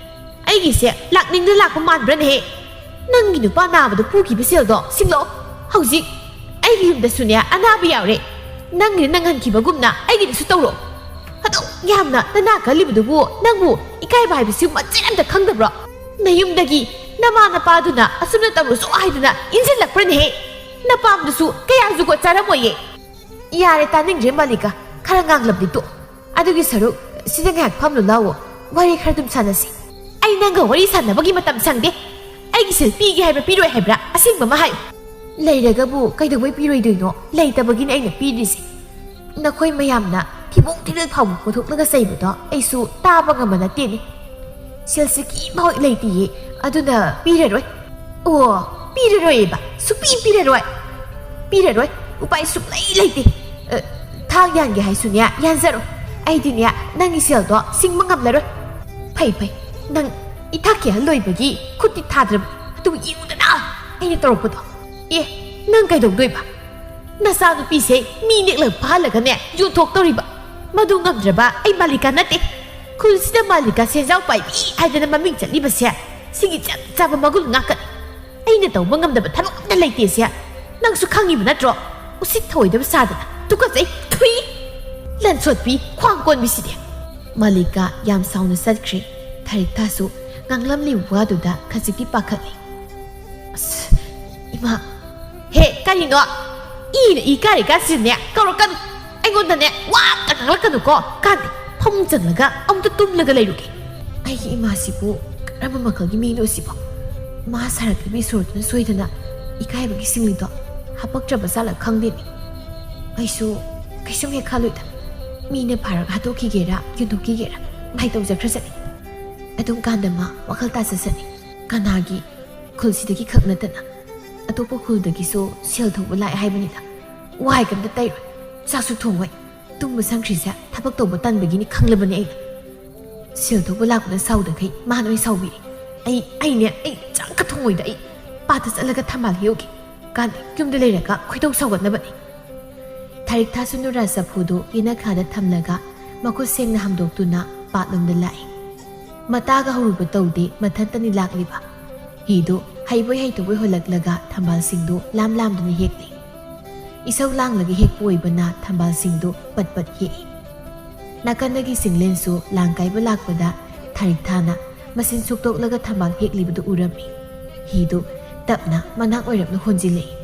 ꯑꯩꯒꯤꯁꯦ ꯂꯥꯛꯅꯤꯡꯅ ꯂꯥꯛꯄ ꯃꯥꯟꯕ꯭ꯔꯅꯦꯍꯦ? ꯅꯪꯒꯤ ꯅꯨꯄꯥ ꯅꯥꯕꯗ ꯄꯨꯈꯤꯕ ꯁꯦꯜꯗꯣ ꯁꯤꯡꯂꯛꯑꯣ꯫ ꯍꯧꯖꯤꯛ ꯑꯩꯒꯤ ꯌꯨꯝꯗꯁꯨꯅꯦ ꯑꯅꯥꯕ ꯌꯥꯎꯔꯦ꯫ ꯅꯪꯒꯤꯅ ꯅꯪꯍꯟꯈꯤꯕꯒꯨꯝꯅ ꯑꯩꯒꯤꯗꯁꯨ ꯇꯧꯔꯣ꯫ ꯑꯗꯨꯛ ꯌꯥꯝꯅ ꯅꯅꯥ ꯀꯜꯂꯤꯕꯗꯨꯕꯨ ꯅꯪꯕꯨ ꯏꯀꯥꯏꯕ ꯍꯥꯏꯕꯁꯤ ꯃꯆꯦꯠ ꯑꯝꯇ ꯈꯪꯗꯕ꯭ꯔꯣ? ꯅꯌꯨꯝꯗꯒꯤ ꯅꯃꯥ ꯅꯄꯥꯗꯨꯅ ꯑꯁꯨꯝꯅ ꯇꯧꯔꯨꯁꯨ ꯍꯥꯏꯗꯅ ꯏꯟꯁꯤꯜꯂꯛꯄ꯭ꯔꯅꯦꯍꯦ? ꯅꯄꯥꯝꯗꯁꯨ ꯀꯌꯥ ꯖꯨꯒꯣꯠ ꯆꯥꯔꯝꯃꯣꯏꯌꯦ꯫ ꯌꯥꯔꯦ, ꯇꯥꯅꯤꯡꯗ꯭ꯔꯦ ꯃꯥꯂꯤꯀꯥ, ꯈꯔ ꯉꯥꯡꯂꯕꯗꯤ ꯇꯣꯛ꯫ ꯑꯗꯨꯒꯤ ꯁꯔꯨꯛ ꯁꯤꯗ ꯉꯥꯏꯍꯥꯛ ꯐꯝꯂꯨ ꯂꯥꯎꯑꯣ, ꯋꯥꯔꯤ ꯈꯔ ꯑꯗꯨꯝ ꯁꯥꯟꯅꯁꯤ꯫ ꯑꯩ ꯅꯪꯒ ꯋꯥꯔꯤ ꯁꯥꯟꯅꯕꯒꯤ ꯃꯇꯝ ꯁꯪꯗꯦ꯫ ꯑꯩꯒꯤ ꯁꯦꯜ ꯄꯤꯒꯦ ꯍꯥꯏꯕ꯭ꯔꯥ ꯄꯤꯔꯣꯏ ꯍꯥꯏꯕ꯭ꯔꯥ ꯑꯁꯦꯡꯕ ꯑꯃ ꯍꯥꯏꯌꯨ꯫ ꯂꯩꯔꯒꯕꯨ ꯀꯩꯗꯧꯕꯩ ꯄꯤꯔꯣꯏꯗꯣꯏꯅꯣ? ꯂꯩꯇꯕꯒꯤꯅꯦ ꯑꯩꯅ ꯄꯤꯗ꯭ꯔꯤꯁꯦ꯫ ꯅꯈꯣꯏ ꯃꯌꯥꯝꯅ ꯊꯤꯕꯣꯡ ꯊꯤꯔꯤꯜ ꯐꯥꯎꯕ ꯄꯨꯊꯣꯛꯂꯒ ꯆꯩꯕꯗꯣ ꯑꯩꯁꯨ ꯇꯥꯕ ꯉꯝꯕ ꯅꯠꯇꯦꯅꯦ꯫ ꯁꯦꯜꯁꯦ ꯈꯤꯃꯍꯣꯏ ꯂꯩꯇꯤꯌꯦ, ꯑꯗꯨꯅ ꯄꯤꯔꯔꯣꯏ꯫ ꯑꯣ, ꯄꯤꯔꯔꯣꯏꯌꯦꯕ, ꯁꯨꯄꯤ ꯄꯤꯔꯔꯣꯏ꯫ ꯄꯤꯔꯔꯣꯏ, ꯎꯄꯥꯏ ꯁꯨꯡꯂꯩ ꯂꯩꯇꯦ꯫ ꯑ, ꯊꯥꯡ ꯌꯥꯟꯒꯦ ꯍꯥꯏꯁꯨꯅꯦ ꯌꯥꯟꯖꯔꯣꯏ꯫ ꯑꯩꯗꯤꯅꯦ ꯅꯪꯒꯤ ꯁꯦꯜꯗꯣ ꯁꯤꯡꯕ ꯉꯝꯂꯔꯣꯏ꯫ ꯐꯩ ꯐꯩ, ꯅꯪ ꯏꯊꯥ ꯀꯤꯍꯜꯂꯣꯏꯕꯒꯤ ꯈꯨꯠꯇꯤ ꯊꯥꯗ꯭ꯔꯕ꯫ ꯑꯗꯨ ꯌꯦꯡꯉꯨꯗꯅ ꯑꯩꯅ ꯇꯧꯔꯛꯄꯗꯣ꯫ ꯑꯦ, ꯅꯪ ꯀꯩꯗꯧꯗꯣꯏꯕ? ꯅꯆꯥꯅꯨꯄꯤꯁꯦ ꯃꯤ ꯅꯦꯛꯂꯒ ꯐꯥꯍꯜꯂꯒꯅꯦ ꯌꯣꯟꯊꯣꯛꯇꯧꯔꯤꯕ꯫ ꯃꯗꯨ ꯉꯝꯗ꯭ꯔꯕ ꯑꯩ ꯃꯥꯂꯤꯀꯥ ꯅꯠꯇꯦ꯫ ꯈꯨꯜꯁꯤꯗ ꯃꯥꯂꯤꯀꯥ ꯁꯦꯟꯖꯥꯎ ꯄꯥꯏꯕꯤ ꯍꯥꯏꯗꯅ ꯃꯃꯤꯡ ꯆꯠꯂꯤꯕꯁꯦ ꯁꯤꯒꯤ ꯆꯞ ꯆꯥꯕ ꯃꯒꯨꯟ ꯉꯥꯛꯀꯅꯤ꯫ ꯑꯩꯅ ꯇꯧꯕ ꯉꯝꯗꯕ ꯊꯕꯛ ꯑꯝꯇ ꯂꯩꯇꯦꯁꯦ ꯅꯪꯁꯨ ꯈꯪꯉꯤꯕ ꯅꯠꯇ꯭ꯔꯣ? ꯎꯁꯤꯠ ꯊꯑꯣꯏꯗꯕ ꯁꯥꯗꯅ ꯇꯨꯀꯠꯆꯩ꯫ ꯊꯨꯏ! ꯂꯟꯁꯣꯠꯄꯤ, ꯈ꯭ꯋꯥꯡ ꯀꯣꯟꯕꯤꯁꯤꯗꯤ꯫ ꯃꯥꯂꯤꯀꯥ ꯌꯥꯝ ꯁꯥꯎꯅ ꯆꯠꯈ꯭ꯔꯦ꯫ ꯊꯥꯔꯤꯛꯊꯥꯁꯨ ꯉꯥꯡꯂꯝꯂꯤꯕ ꯋꯥꯗꯨꯗ ꯈꯖꯤꯛꯇꯤ ꯄꯥꯈꯠꯂꯤ꯫ ꯑꯁ, ꯏꯃꯥ! ꯍꯦ, ꯀꯔꯤꯅꯣ? ꯏꯅ ꯏ ꯀꯥꯔꯦ ꯀꯥꯟꯁꯤꯗꯅꯦ ꯀꯧꯔꯛꯀꯅꯨ꯫ ꯑꯩꯉꯣꯟꯗꯅꯦ ꯋꯥ ꯑꯝꯇ ꯉꯥꯡꯂꯛꯀꯅꯨꯀꯣ꯫ ꯀꯥꯟꯗꯦ, ꯐꯃꯨꯡ ꯆꯪꯂꯒ ꯑꯃꯨꯛꯇ ꯇꯨꯝꯂꯒ ꯂꯩꯔꯨꯒꯦ꯫ ꯑꯩꯒꯤ ꯏꯃꯥꯁꯤꯕꯨ ꯀꯔꯝꯕ ꯃꯈꯜꯒꯤ ꯃꯤꯅꯣ ꯁꯤꯕꯣ? ꯃꯥ ꯁꯥꯔꯛꯂꯤꯕ ꯏꯁꯣꯔꯗꯨꯅ ꯁꯣꯏꯗꯅ ꯏꯀꯥꯏꯕꯒꯤ ꯁꯤꯡꯂꯤꯗꯣ ꯍꯥꯄꯛꯇ꯭ꯔꯕ ꯖꯥꯠꯂ ꯈꯪꯗꯦꯅꯦ꯫ ꯑꯩꯁꯨ ꯀꯩꯁꯨꯝ ꯍꯦꯛ ꯈꯜꯂꯨꯏꯗ꯫ ꯃꯤꯅ ꯐꯥꯔꯒ ꯍꯥꯠꯇꯣꯛꯈꯤꯒꯦꯔꯥ, ꯌꯣꯟꯊꯣꯛꯈꯤꯒꯦꯔꯥ, ꯃꯥꯏ ꯇꯧꯖꯈ꯭ꯔꯁꯅꯤ꯫ ꯑꯗꯨꯝ ꯀꯥꯟꯗ ꯃꯥ ꯋꯥꯈꯜ ꯇꯥꯖꯁꯅꯤ꯫ ꯀꯅꯥꯒꯤ ꯈꯨꯜꯁꯤꯗꯒꯤ ꯈꯛ ꯅꯠꯇꯅ ꯑꯇꯣꯞꯄ ꯈꯨꯜꯗꯒꯤꯁꯨ ꯁꯦꯜ ꯊꯣꯛꯄ ꯂꯥꯛꯑꯦ ꯍꯥꯏꯕꯅꯤꯗ꯫ ꯋꯥꯏ ꯀꯝꯇ ꯇꯩꯔꯣꯏ, ꯆꯥꯛꯁꯨ ꯊꯣꯡꯉꯣꯏ꯫ ꯇꯨꯝꯕ ꯁꯪꯈ꯭ꯔꯤꯁꯦ ꯊꯕꯛ ꯇꯧꯕ ꯇꯟꯕꯒꯤꯅꯤ ꯈꯪꯂꯕꯅꯦ ꯑꯩꯅ꯫ ꯁꯦꯜ ꯊꯣꯛꯄ ꯂꯥꯛꯄꯗ ꯁꯥꯎꯗꯈꯩ ꯃꯥꯅ ꯑꯣꯏꯅ ꯁꯥꯎꯕꯤꯔꯦ꯫ ꯑꯩ, ꯑꯩꯅꯦ, ꯑꯩ ꯆꯥꯛꯀ ꯊꯣꯡꯉꯣꯏꯗ ꯑꯩ꯫ ꯑꯥꯗ ꯆꯠꯂꯒ ꯊꯝꯕꯥꯜ ꯍꯦꯛꯎꯒꯦ꯫ ꯀꯥꯟꯗꯦ, ꯌꯨꯝꯗ ꯂꯩꯔꯒ ꯈꯣꯏꯗꯧ ꯁꯥꯎꯒꯠꯅꯕꯅꯤ꯫ ꯊꯥꯔꯤꯛꯊꯥꯁꯨ ꯅꯨꯔꯥ ꯆꯐꯨꯗꯨ ꯌꯦꯅꯈꯥꯗ ꯊꯝꯂꯒ ꯃꯈꯨꯠ ꯁꯦꯡꯅ ꯍꯥꯝꯗꯣꯛꯇꯨꯅ ꯄꯥꯠꯂꯣꯝꯗ ꯂꯥꯛꯏ꯫ ꯃꯇꯥꯒ ꯍꯧꯔꯨꯕ ꯇꯧꯗꯦ, ꯃꯊꯟꯇꯅꯤ ꯂꯥꯛꯂꯤꯕ꯫ ꯍꯤꯗꯨ ꯍꯩꯕꯣꯏ ꯍꯩꯇꯕꯣꯏ ꯍꯣꯜꯂꯛꯂꯒ ꯊꯝꯕꯥꯜꯁꯤꯡꯗꯨ ꯂꯥꯝ ꯂꯥꯝꯗꯨꯅ ꯍꯦꯛꯂꯤ꯫ ꯏꯁꯧ ꯂꯥꯡꯂꯒ ꯍꯦꯛꯄ ꯑꯣꯏꯕꯅ ꯊꯝꯕꯥꯜꯁꯤꯡꯗꯨ ꯄꯠ ꯄꯠ ꯍꯦꯛꯏ꯫ ꯅꯥꯀꯟꯗꯒꯤ ꯆꯤꯡꯂꯦꯟꯁꯨ ꯂꯥꯡ ꯀꯥꯏꯕ ꯂꯥꯛꯄꯗ ꯊꯥꯔꯤꯛꯊꯥꯅ ꯃꯁꯤꯟ ꯁꯨꯛꯇꯣꯛꯂꯒ ꯊꯝꯕꯥꯜ ꯍꯦꯛꯂꯤꯕꯗꯨ ꯎꯔꯝꯃꯤ꯫ ꯍꯤꯗꯨ ꯇꯞꯅ ꯃꯅꯥꯛ ꯑꯣꯏꯔꯞꯅ ꯍꯣꯟꯖꯤꯜꯂꯛꯏ꯫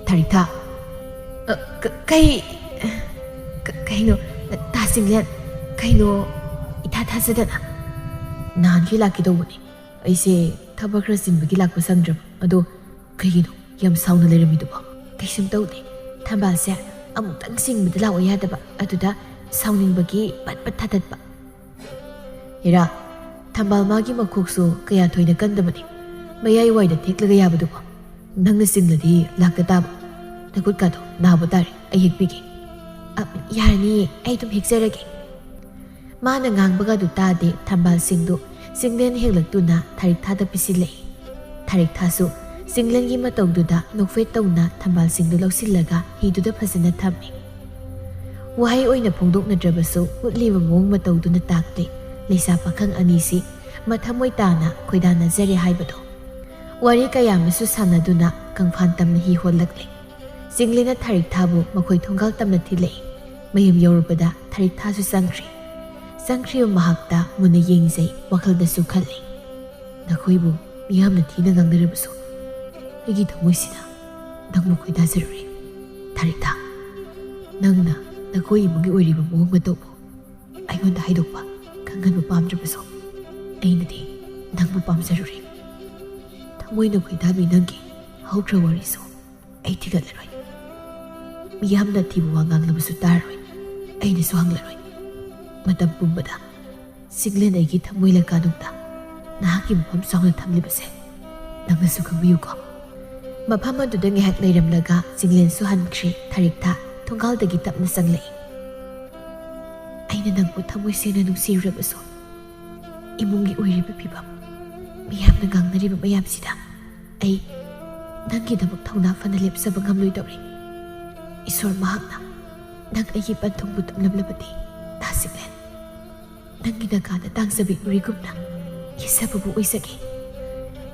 "ꯊꯥꯔꯤꯛꯊꯥ!" "ꯑ, ꯀ-, ꯀꯩ-, ꯀ-, ꯀꯩꯅꯣ, ꯇꯥ ꯆꯤꯡꯂꯦꯟ? ꯀꯩꯅꯣ ꯏꯊꯥ ꯊꯥꯖꯗꯅ?" "ꯅꯍꯥꯟꯈꯩ ꯂꯥꯛꯀꯦ ꯇꯧꯕꯅꯦ꯫ ꯑꯩꯁꯦ ꯊꯕꯛ ꯈꯔ ꯆꯤꯟꯕꯒꯤ ꯂꯥꯛꯄ ꯁꯪꯗ꯭ꯔꯕ꯫ ꯑꯗꯣ ꯀꯩꯒꯤꯅꯣ ꯌꯥꯝ ꯁꯥꯎꯅ ꯂꯩꯔꯝꯃꯤꯗꯨꯕꯣ?" "ꯀꯩꯁꯨꯝ ꯇꯧꯗꯦ꯫ ꯊꯝꯕꯥꯜꯁꯦ ꯑꯃꯨꯛꯇꯪ ꯆꯤꯡꯕꯗ ꯂꯥꯛꯑꯣ ꯌꯥꯗꯕ, ꯑꯗꯨꯗ ꯁꯥꯎꯅꯤꯡꯕꯒꯤ ꯄꯠ ꯄꯠ ꯊꯥꯗꯠꯄ꯫" "ꯍꯦꯔꯥ, ꯊꯝꯕꯥꯜ ꯃꯥꯒꯤ ꯃꯈꯣꯛꯁꯨ ꯀꯌꯥ ꯊꯣꯏꯅ ꯀꯟꯗꯕꯅꯤ꯫ ꯃꯌꯥꯏ ꯋꯥꯏꯗ ꯊꯦꯛꯂꯒ ꯌꯥꯕꯗꯨꯕꯣ꯫ ꯅꯪꯅ ꯆꯤꯡꯂꯗꯤ ꯂꯥꯛꯇ ꯇꯥꯕ꯫ ꯅꯈꯨꯠꯀꯥꯗꯣ ꯅꯥꯕ ꯇꯥꯔꯦ, ꯑꯩ ꯍꯦꯛꯄꯤꯒꯦ꯫" "ꯑ, ꯌꯥꯔꯅꯤꯌꯦ, ꯑꯩ ꯑꯗꯨꯝ ꯍꯦꯛꯆꯔꯒꯦ꯫" ꯃꯥꯅ ꯉꯥꯡꯕꯒꯗꯨ ꯇꯥꯗꯦ, ꯊꯝꯕꯥꯜꯁꯤꯡꯗꯨ ꯆꯤꯡꯂꯦꯟ ꯍꯦꯛꯂꯛꯇꯨꯅ ꯊꯥꯔꯤꯛꯊꯥꯗ ꯄꯤꯁꯤꯜꯂꯛꯏ꯫ ꯊꯥꯔꯤꯛꯊꯥꯁꯨ ꯆꯤꯡꯂꯦꯟꯒꯤ ꯃꯇꯧꯗꯨꯗ ꯅꯣꯛꯐꯦꯠ ꯇꯧꯅ ꯊꯝꯕꯥꯜꯁꯤꯡꯗꯨ ꯂꯧꯁꯤꯜꯂꯒ ꯍꯤꯗꯨꯗ ꯐꯖꯅ ꯊꯝꯃꯤ꯫ ꯋꯥꯍꯩ ꯑꯣꯏꯅ ꯐꯣꯡꯗꯣꯛꯅꯗ꯭ꯔꯕꯁꯨ ꯎꯠꯂꯤꯕ ꯃꯑꯣꯡ ꯃꯇꯧꯗꯨꯅ ꯇꯥꯛꯂꯤ, ꯂꯩꯁꯥ ꯄꯥꯈꯪ ꯑꯅꯤꯁꯤ ꯃꯊꯃꯣꯏ ꯇꯥꯅ ꯈꯣꯏꯗꯥꯅꯖꯔꯦ ꯍꯥꯏꯕꯗꯣ꯫ ꯋꯥꯔꯤ ꯀꯌꯥ ꯑꯃꯁꯨ ꯁꯥꯟꯅꯗꯨꯅ ꯀꯪꯐꯥꯟ ꯇꯝꯅ ꯍꯤ ꯍꯣꯜꯂꯛꯂꯤ꯫ ꯆꯤꯡꯂꯦꯟꯅ ꯊꯥꯔꯤꯛꯊꯥꯕꯨ ꯃꯈꯣꯏ ꯊꯣꯡꯒꯥꯜ ꯇꯝꯅ ꯊꯤꯜꯂꯛꯏ꯫ ꯃꯌꯨꯝ ꯌꯧꯔꯨꯕꯗ ꯊꯥꯔꯤꯛꯊꯥꯁꯨ ꯆꯪꯈ꯭ꯔꯤ꯫ ꯆꯪꯈ꯭ꯔꯤꯕ ꯃꯍꯥꯛꯇ ꯃꯨꯟꯅ ꯌꯦꯡꯖꯩ, ꯋꯥꯈꯜꯗꯁꯨ ꯈꯜꯂꯤ, "ꯅꯈꯣꯏꯕꯨ ꯃꯤꯌꯥꯝꯅ ꯊꯤꯅ ꯉꯥꯡꯅꯔꯕꯁꯨ ꯑꯩꯒꯤ ꯊꯃꯣꯏꯁꯤꯅ ꯅꯪꯕꯨ ꯈꯣꯏꯗꯥꯖꯔꯨꯔꯦ꯫ ꯊꯥꯔꯤꯛꯊꯥ, ꯅꯪꯅ ꯅꯈꯣꯏ ꯏꯃꯨꯡꯒꯤ ꯑꯣꯏꯔꯤꯕ ꯃꯑꯣꯡ ꯃꯇꯧꯕꯨ ꯑꯩꯉꯣꯟꯗ ꯍꯥꯏꯗꯣꯛꯄ ꯈꯪꯍꯟꯕ ꯄꯥꯝꯗ꯭ꯔꯕꯁꯨ ꯑꯩꯅꯗꯤ ꯅꯪꯕꯨ ꯄꯥꯝꯖꯔꯨꯔꯦ꯫ ꯊꯃꯣꯏꯅ ꯈꯣꯏꯗꯥꯕꯤ ꯅꯪꯒꯤ ꯍꯧꯈ꯭ꯔ ꯋꯥꯔꯤꯁꯨ ꯑꯩ ꯊꯤꯒꯠꯂꯔꯣꯏ꯫ ꯃꯤꯌꯥꯝꯅ ꯑꯊꯤꯕ ꯋꯥ ꯉꯥꯡꯂꯕꯁꯨ ꯇꯥꯔꯔꯣꯏ, ꯑꯩꯅꯁꯨ ꯍꯪꯂꯔꯣꯏ꯫ ꯃꯇꯝ ꯄꯨꯝꯕꯗ ꯆꯤꯡꯂꯦꯟ ꯑꯩꯒꯤ ꯊꯃꯣꯏ ꯂꯀꯥꯅꯨꯡꯗ ꯅꯍꯥꯛꯀꯤ ꯃꯐꯝ ꯆꯥꯎꯅ ꯊꯝꯂꯤꯕꯁꯦ ꯅꯪꯅꯁꯨ ꯈꯪꯕꯤꯌꯨꯀꯣ꯫" ꯃꯐꯝ ꯑꯗꯨꯗ ꯉꯥꯏꯍꯥꯛ ꯂꯩꯔꯝꯂꯒ ꯆꯤꯡꯂꯦꯟꯁꯨ ꯍꯟꯈ꯭ꯔꯤ꯫ ꯊꯥꯔꯤꯛꯊꯥ ꯊꯣꯡꯒꯥꯜꯗꯒꯤ ꯇꯞꯅ ꯆꯪꯂꯛꯏ꯫ "ꯑꯩꯅ ꯅꯪꯕꯨ ꯊꯃꯣꯏ ꯁꯦꯡꯅ ꯅꯨꯡꯁꯤꯔꯨꯔꯕꯁꯨ ꯏꯃꯨꯡꯒꯤ ꯑꯣꯏꯔꯤꯕ ꯐꯤꯕꯝ, ꯃꯤꯌꯥꯝꯅ ꯉꯥꯡꯅꯔꯤꯕ ꯃꯌꯥꯝꯁꯤꯗ ꯑꯩ ꯅꯪꯒꯤꯗꯃꯛ ꯊꯧꯅꯥ ꯐꯅ ꯂꯦꯞꯆꯕ ꯉꯝꯂꯣꯏꯗꯧꯔꯦ꯫ ꯏꯁꯣꯔ ꯃꯍꯥꯛꯅ ꯅꯪ ꯑꯩꯒꯤ ꯄꯟꯊꯨꯡꯕꯨ ꯇꯝꯂꯝꯂꯕꯗꯤ ꯇꯥꯁꯤꯛꯂꯦꯟ, ꯅꯪꯒꯤ ꯅꯀꯥꯗ ꯇꯥꯡꯖꯕꯤ ꯎꯔꯤꯒꯨꯝꯅ ꯀꯦꯁꯕꯕꯨ ꯑꯣꯏꯖꯒꯦ꯫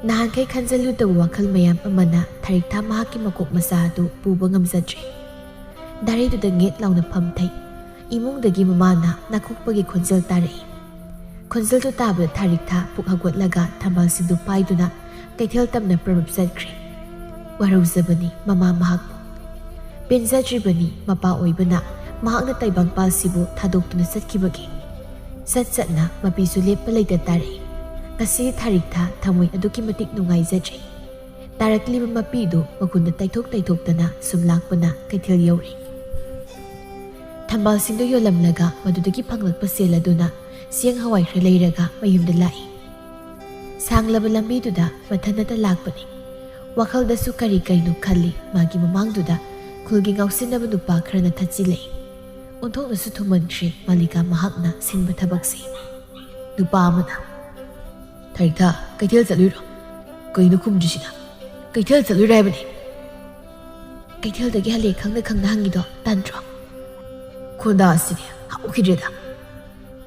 ꯅꯍꯥꯟꯈꯩ ꯈꯟꯖꯜꯂꯨꯗꯕ ꯋꯥꯈꯜ ꯃꯌꯥꯝ ꯑꯃꯅ ꯊꯥꯔꯤꯛꯊꯥ ꯃꯍꯥꯛꯀꯤ ꯃꯀꯣꯛ ꯃꯆꯥ ꯑꯗꯨ ꯄꯨꯕ ꯉꯝꯖꯗ꯭ꯔꯦ꯫ ꯗꯥꯔꯩꯗꯨꯗ ꯉꯦꯠ ꯂꯥꯎꯅ ꯐꯝꯊꯩ꯫ ꯏꯃꯨꯡꯗꯒꯤ ꯃꯃꯥꯅ ꯅꯥꯀꯣꯛꯄꯒꯤ ꯈꯣꯟꯖꯦꯜ ꯇꯥꯔꯛꯏ꯫ ꯈꯣꯟꯖꯦꯜꯗꯨ ꯇꯥꯕꯗ ꯊꯥꯔꯤꯛꯊꯥ ꯄꯨꯛ ꯍꯧꯒꯠꯂꯒ ꯊꯝꯕꯥꯜꯁꯤꯡꯗꯨ ꯄꯥꯏꯗꯨꯅ ꯀꯩꯊꯦꯜ ꯇꯝꯅ ꯄ꯭ꯔꯃꯞ ꯆꯠꯈ꯭ꯔꯦ꯫ ꯋꯥꯔꯧꯖꯕꯅꯤ ꯃꯃꯥ ꯃꯍꯥꯛꯄꯨ꯫ ꯄꯦꯟꯖꯗ꯭ꯔꯤꯕꯅꯤ ꯃꯄꯥ ꯑꯣꯏꯕꯅ ꯃꯍꯥꯛꯅ ꯇꯥꯏꯕꯪꯄꯥꯜꯁꯤꯕꯨ ꯊꯥꯗꯣꯛꯇꯨꯅ ꯆꯠꯈꯤꯕꯒꯤ꯫ ꯆꯠ ꯆꯠꯅ ꯃꯄꯤꯁꯨ ꯂꯦꯞꯄ ꯂꯩꯇ ꯇꯥꯔꯛꯏ꯫ ꯉꯁꯤꯗꯤ ꯊꯥꯔꯤꯛꯊꯥ ꯊꯃꯣꯏ ꯑꯗꯨꯛꯀꯤ ꯃꯇꯤꯛ ꯅꯨꯡꯉꯥꯏꯖꯗ꯭ꯔꯦ꯫ ꯇꯥꯔꯛꯂꯤꯕ ꯃꯄꯤꯗꯨ ꯃꯈꯨꯟꯗ ꯇꯩꯊꯣꯛ ꯇꯩꯊꯣꯛꯇꯅ ꯁꯨꯝ ꯂꯥꯛꯄꯅ ꯀꯩꯊꯦꯜ ꯌꯧꯔꯦ꯫ ꯊꯝꯕꯥꯜꯁꯤꯡꯗꯨ ꯌꯣꯜꯂꯝꯂꯒ ꯃꯗꯨꯗꯒꯤ ꯐꯪꯂꯛꯄ ꯁꯦꯜ ꯑꯗꯨꯅ ꯆꯦꯡ ꯍꯋꯥꯏ ꯈꯔ ꯂꯩꯔꯒ ꯃꯌꯨꯝꯗ ꯂꯥꯛꯏ꯫ ꯁꯥꯡꯂꯕ ꯂꯝꯕꯤꯗꯨꯗ ꯃꯊꯟꯇ ꯂꯥꯛꯄꯅꯤ꯫ ꯋꯥꯈꯜꯗꯁꯨ ꯀꯔꯤ ꯀꯔꯤꯅꯣ ꯈꯜꯂꯤ꯫ ꯃꯥꯒꯤ ꯃꯃꯥꯡꯗꯨꯗ ꯈꯨꯜꯒꯤ ꯉꯥꯎꯁꯤꯟꯅꯕ ꯅꯨꯄꯥ ꯈꯔꯅ ꯊꯠꯆꯤꯜꯂꯛꯏ꯫ ꯑꯣꯟꯊꯣꯛꯅꯁꯨ ꯊꯨꯃꯟꯈ꯭ꯔꯦ ꯃꯥꯂꯤꯀꯥ ꯃꯍꯥꯛꯅ ꯁꯤꯟꯕ ꯊꯕꯛꯁꯤ꯫ ꯅꯨꯄꯥ ꯑꯃꯅ, "ꯊꯥꯔꯤꯛꯊꯥ, ꯀꯩꯊꯦꯜ ꯆꯠꯂꯨꯏꯔꯣ? ꯀꯩꯅꯣ ꯈꯨꯝꯗ꯭ꯔꯤꯁꯤꯅ? ꯀꯩꯊꯦꯜ ꯆꯠꯂꯨꯏꯔꯥ ꯍꯥꯏꯕꯅꯤ?" "ꯀꯩꯊꯦꯜꯗꯒꯤ ꯍꯜꯂꯦ ꯈꯪꯅ ꯈꯪꯅ ꯍꯪꯉꯤꯗꯣ ꯇꯟꯗ꯭ꯔꯣ?" ꯈꯣꯟꯗꯥ ꯑꯁꯤꯗꯤ ꯍꯧꯈꯤꯗ꯭ꯔꯦꯗ꯫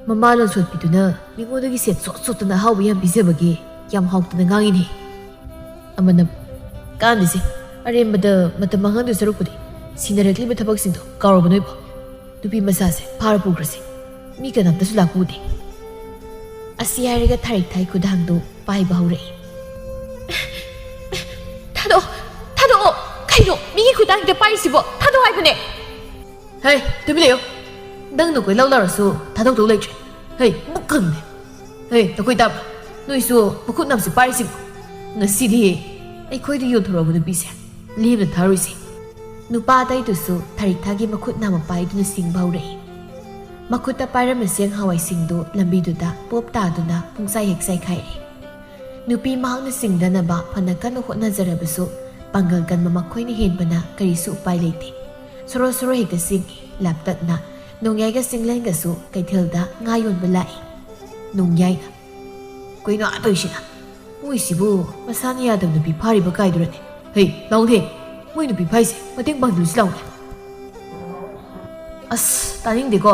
ꯃꯃꯥ ꯂꯣꯟꯁꯣꯠꯄꯤꯗꯨꯅ ꯃꯤꯉꯣꯟꯗꯒꯤ ꯁꯦꯠ ꯁꯣꯠ ꯁꯣꯠꯇꯅ ꯑꯍꯥꯎꯕ ꯌꯥꯝ ꯄꯤꯖꯕꯒꯤ ꯌꯥꯝ ꯍꯥꯎꯇꯅ ꯉꯥꯡꯉꯤꯅꯦ꯫ ꯑꯃꯅ, "ꯀꯥꯟꯗꯦꯁꯦ, ꯑꯔꯦꯝꯕꯗ ꯃꯇꯝ ꯃꯥꯡꯍꯟꯗꯣꯏ ꯁꯔꯨꯛꯄꯨꯗꯤ ꯁꯤꯟꯅꯔꯛꯂꯤꯕ ꯊꯕꯛꯁꯤꯡꯗꯣ ꯀꯥꯎꯔꯕ ꯅꯣꯏꯕꯣ? ꯅꯨꯄꯤ ꯃꯆꯥꯁꯦ ꯐꯥꯔ ꯄꯨꯈ꯭ꯔꯁꯤ꯫ ꯃꯤ ꯀꯅꯥꯝꯇꯁꯨ ꯂꯥꯛꯄ ꯎꯗꯦ꯫" ꯑꯁꯤ ꯍꯥꯏꯔꯒ ꯊꯥꯔꯤꯛꯊꯥꯒꯤ ꯈꯨꯗꯥꯡꯗꯨ ꯄꯥꯏꯕ ꯍꯧꯔꯛꯏ꯫ "ꯊꯥꯗꯣꯛꯑꯣ, ꯊꯥꯗꯣꯛꯑꯣ꯫ ꯀꯩꯅꯣ ꯃꯤꯒꯤ ꯈꯨꯗꯥꯡꯗ ꯄꯥꯏꯔꯤꯁꯤꯕꯣ? ꯊꯥꯗꯣꯛꯑꯣ ꯍꯥꯏꯕꯅꯦ!" "ꯍꯩ, ꯇꯨꯃꯤꯟ ꯂꯩꯌꯣ꯫ ꯅꯪꯅ ꯀꯣꯏꯂꯥꯎ ꯂꯥꯎꯔꯁꯨ ꯊꯥꯗꯣꯛꯇꯧ ꯂꯩꯇ꯭ꯔꯦ꯫ ꯍꯩ, ꯃꯕꯨꯛ ꯀꯪꯉꯦ꯫ ꯍꯩ, ꯅꯈꯣꯏ ꯇꯥꯕ꯭ꯔꯥ? ꯅꯣꯏꯁꯨ ꯃꯈꯨꯠ ꯅꯥꯝꯁꯦ ꯄꯥꯏꯔꯤꯁꯤꯕꯣ? ꯉꯁꯤꯗꯤ ꯑꯩꯈꯣꯏꯗ ꯌꯣꯟꯊꯣꯔꯛꯑꯕ ꯅꯨꯄꯤꯁꯦ ꯂꯦꯝꯅ ꯊꯥꯔꯣꯏꯁꯦ꯫" ꯅꯨꯄꯥ ꯑꯇꯩꯗꯨꯁꯨ ꯊꯥꯔꯤꯛꯊꯥꯒꯤ ꯃꯈꯨꯠ ꯅꯥꯝꯃ ꯄꯥꯏꯗꯨꯅ ꯁꯤꯡꯕ ꯍꯧꯔꯛꯏ꯫ ꯃꯈꯨꯠꯇ ꯄꯥꯏꯔꯝꯕ ꯆꯦꯡ ꯍꯋꯥꯏꯁꯤꯡꯗꯨ ꯂꯝꯕꯤꯗꯨꯗ ꯄꯣꯞ ꯇꯥꯗꯨꯅ ꯄꯨꯡꯆꯥꯏ ꯍꯦꯛ ꯆꯥꯏꯈꯥꯏꯔꯦ꯫ ꯅꯨꯄꯤ ꯃꯍꯥꯛꯅ ꯁꯤꯡꯗꯅꯕ ꯐꯅ ꯀꯟꯅ ꯍꯣꯠꯅꯖꯔꯕꯁꯨ ꯄꯥꯡꯒꯜ ꯀꯟꯕ ꯃꯈꯣꯏꯅ ꯍꯦꯟꯕꯅ ꯀꯔꯤꯁꯨ ꯎꯄꯥꯏ ꯂꯩꯇꯦ꯫ ꯁꯣꯔꯣ ꯁꯣꯔꯣ ꯍꯦꯛꯇ ꯆꯤꯡꯏ꯫ ꯂꯥꯞꯇꯛꯅ ꯅꯣꯡꯌꯥꯏꯒ ꯆꯤꯡꯂꯦꯟꯒꯁꯨ ꯀꯩꯊꯦꯜꯗ ꯉꯥ ꯌꯣꯟꯕ ꯂꯥꯛꯏ꯫ ꯅꯣꯡꯌꯥꯏꯅ, "ꯀꯩꯅꯣ ꯑꯥ ꯇꯧꯔꯤꯁꯤꯅ?" ꯃꯣꯏꯁꯤꯕꯨ ꯃꯁꯥꯅ ꯌꯥꯗꯕ ꯅꯨꯄꯤ ꯐꯥꯔꯤꯕ ꯀꯥꯏꯗꯨꯔꯅꯦ? ꯍꯩ, ꯂꯥꯎꯅꯦ꯫ ꯃꯣꯏ ꯅꯨꯄꯤ ꯐꯥꯏꯁꯦ ꯃꯇꯦꯡ ꯄꯥꯡꯕꯤꯔꯨꯁꯤ ꯂꯥꯎꯅꯦ꯫ ꯑꯁ, ꯇꯥꯅꯤꯡꯗꯦꯀꯣ꯫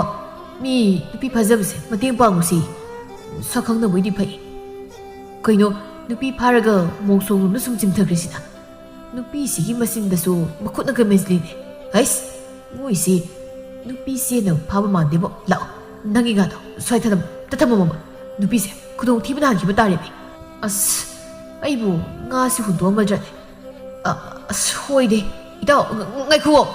ꯃꯤ ꯅꯨꯄꯤ ꯐꯥꯖꯕꯁꯦ ꯃꯇꯦꯡ ꯄꯥꯡꯉꯨꯁꯤ꯫ ꯁꯛ ꯈꯪꯅꯕꯣꯏꯗꯤ ꯐꯩ꯫ ꯀꯩꯅꯣ, ꯅꯨꯄꯤ ꯐꯥꯔꯒ ꯃꯣꯡꯁꯣꯡꯂꯣꯝꯗ ꯁꯨꯝ ꯆꯤꯡꯊꯈ꯭ꯔꯤꯁꯤꯅ? ꯅꯨꯄꯤꯁꯤꯒꯤ ꯃꯆꯤꯟꯗꯁꯨ ꯃꯈꯨꯠꯅꯒ ꯃꯦꯟꯁꯤꯜꯂꯤꯅꯦ꯫ ꯍꯩꯁ, ꯃꯣꯏꯁꯤ ꯅꯨꯄꯤꯁꯦꯅ ꯐꯥꯕ ꯃꯥꯟꯗꯦꯕꯣ꯫ ꯂꯥꯛꯑꯣ, ꯅꯪꯒꯤ ꯉꯥꯗꯣ ꯁ꯭ꯋꯥꯏ ꯊꯅꯝ-, ꯇꯊꯝꯃꯝꯃꯣ꯫ ꯅꯨꯄꯤꯁꯦ ꯈꯨꯗꯣꯡꯊꯤꯕꯅ ꯍꯥꯟꯈꯤꯕ ꯇꯥꯔꯦꯃꯤ꯫ ꯑꯁ, ꯑꯩꯕꯨ ꯉꯥꯁꯤ ꯍꯨꯟꯗꯣꯛꯑꯝꯃꯗ꯭ꯔꯅꯦ? ꯑ, ꯑꯁ, ꯍꯣꯏꯗꯦ꯫ ꯏꯇꯥꯎ, ꯉ-, ꯉꯥꯏꯈꯨꯑꯣ꯫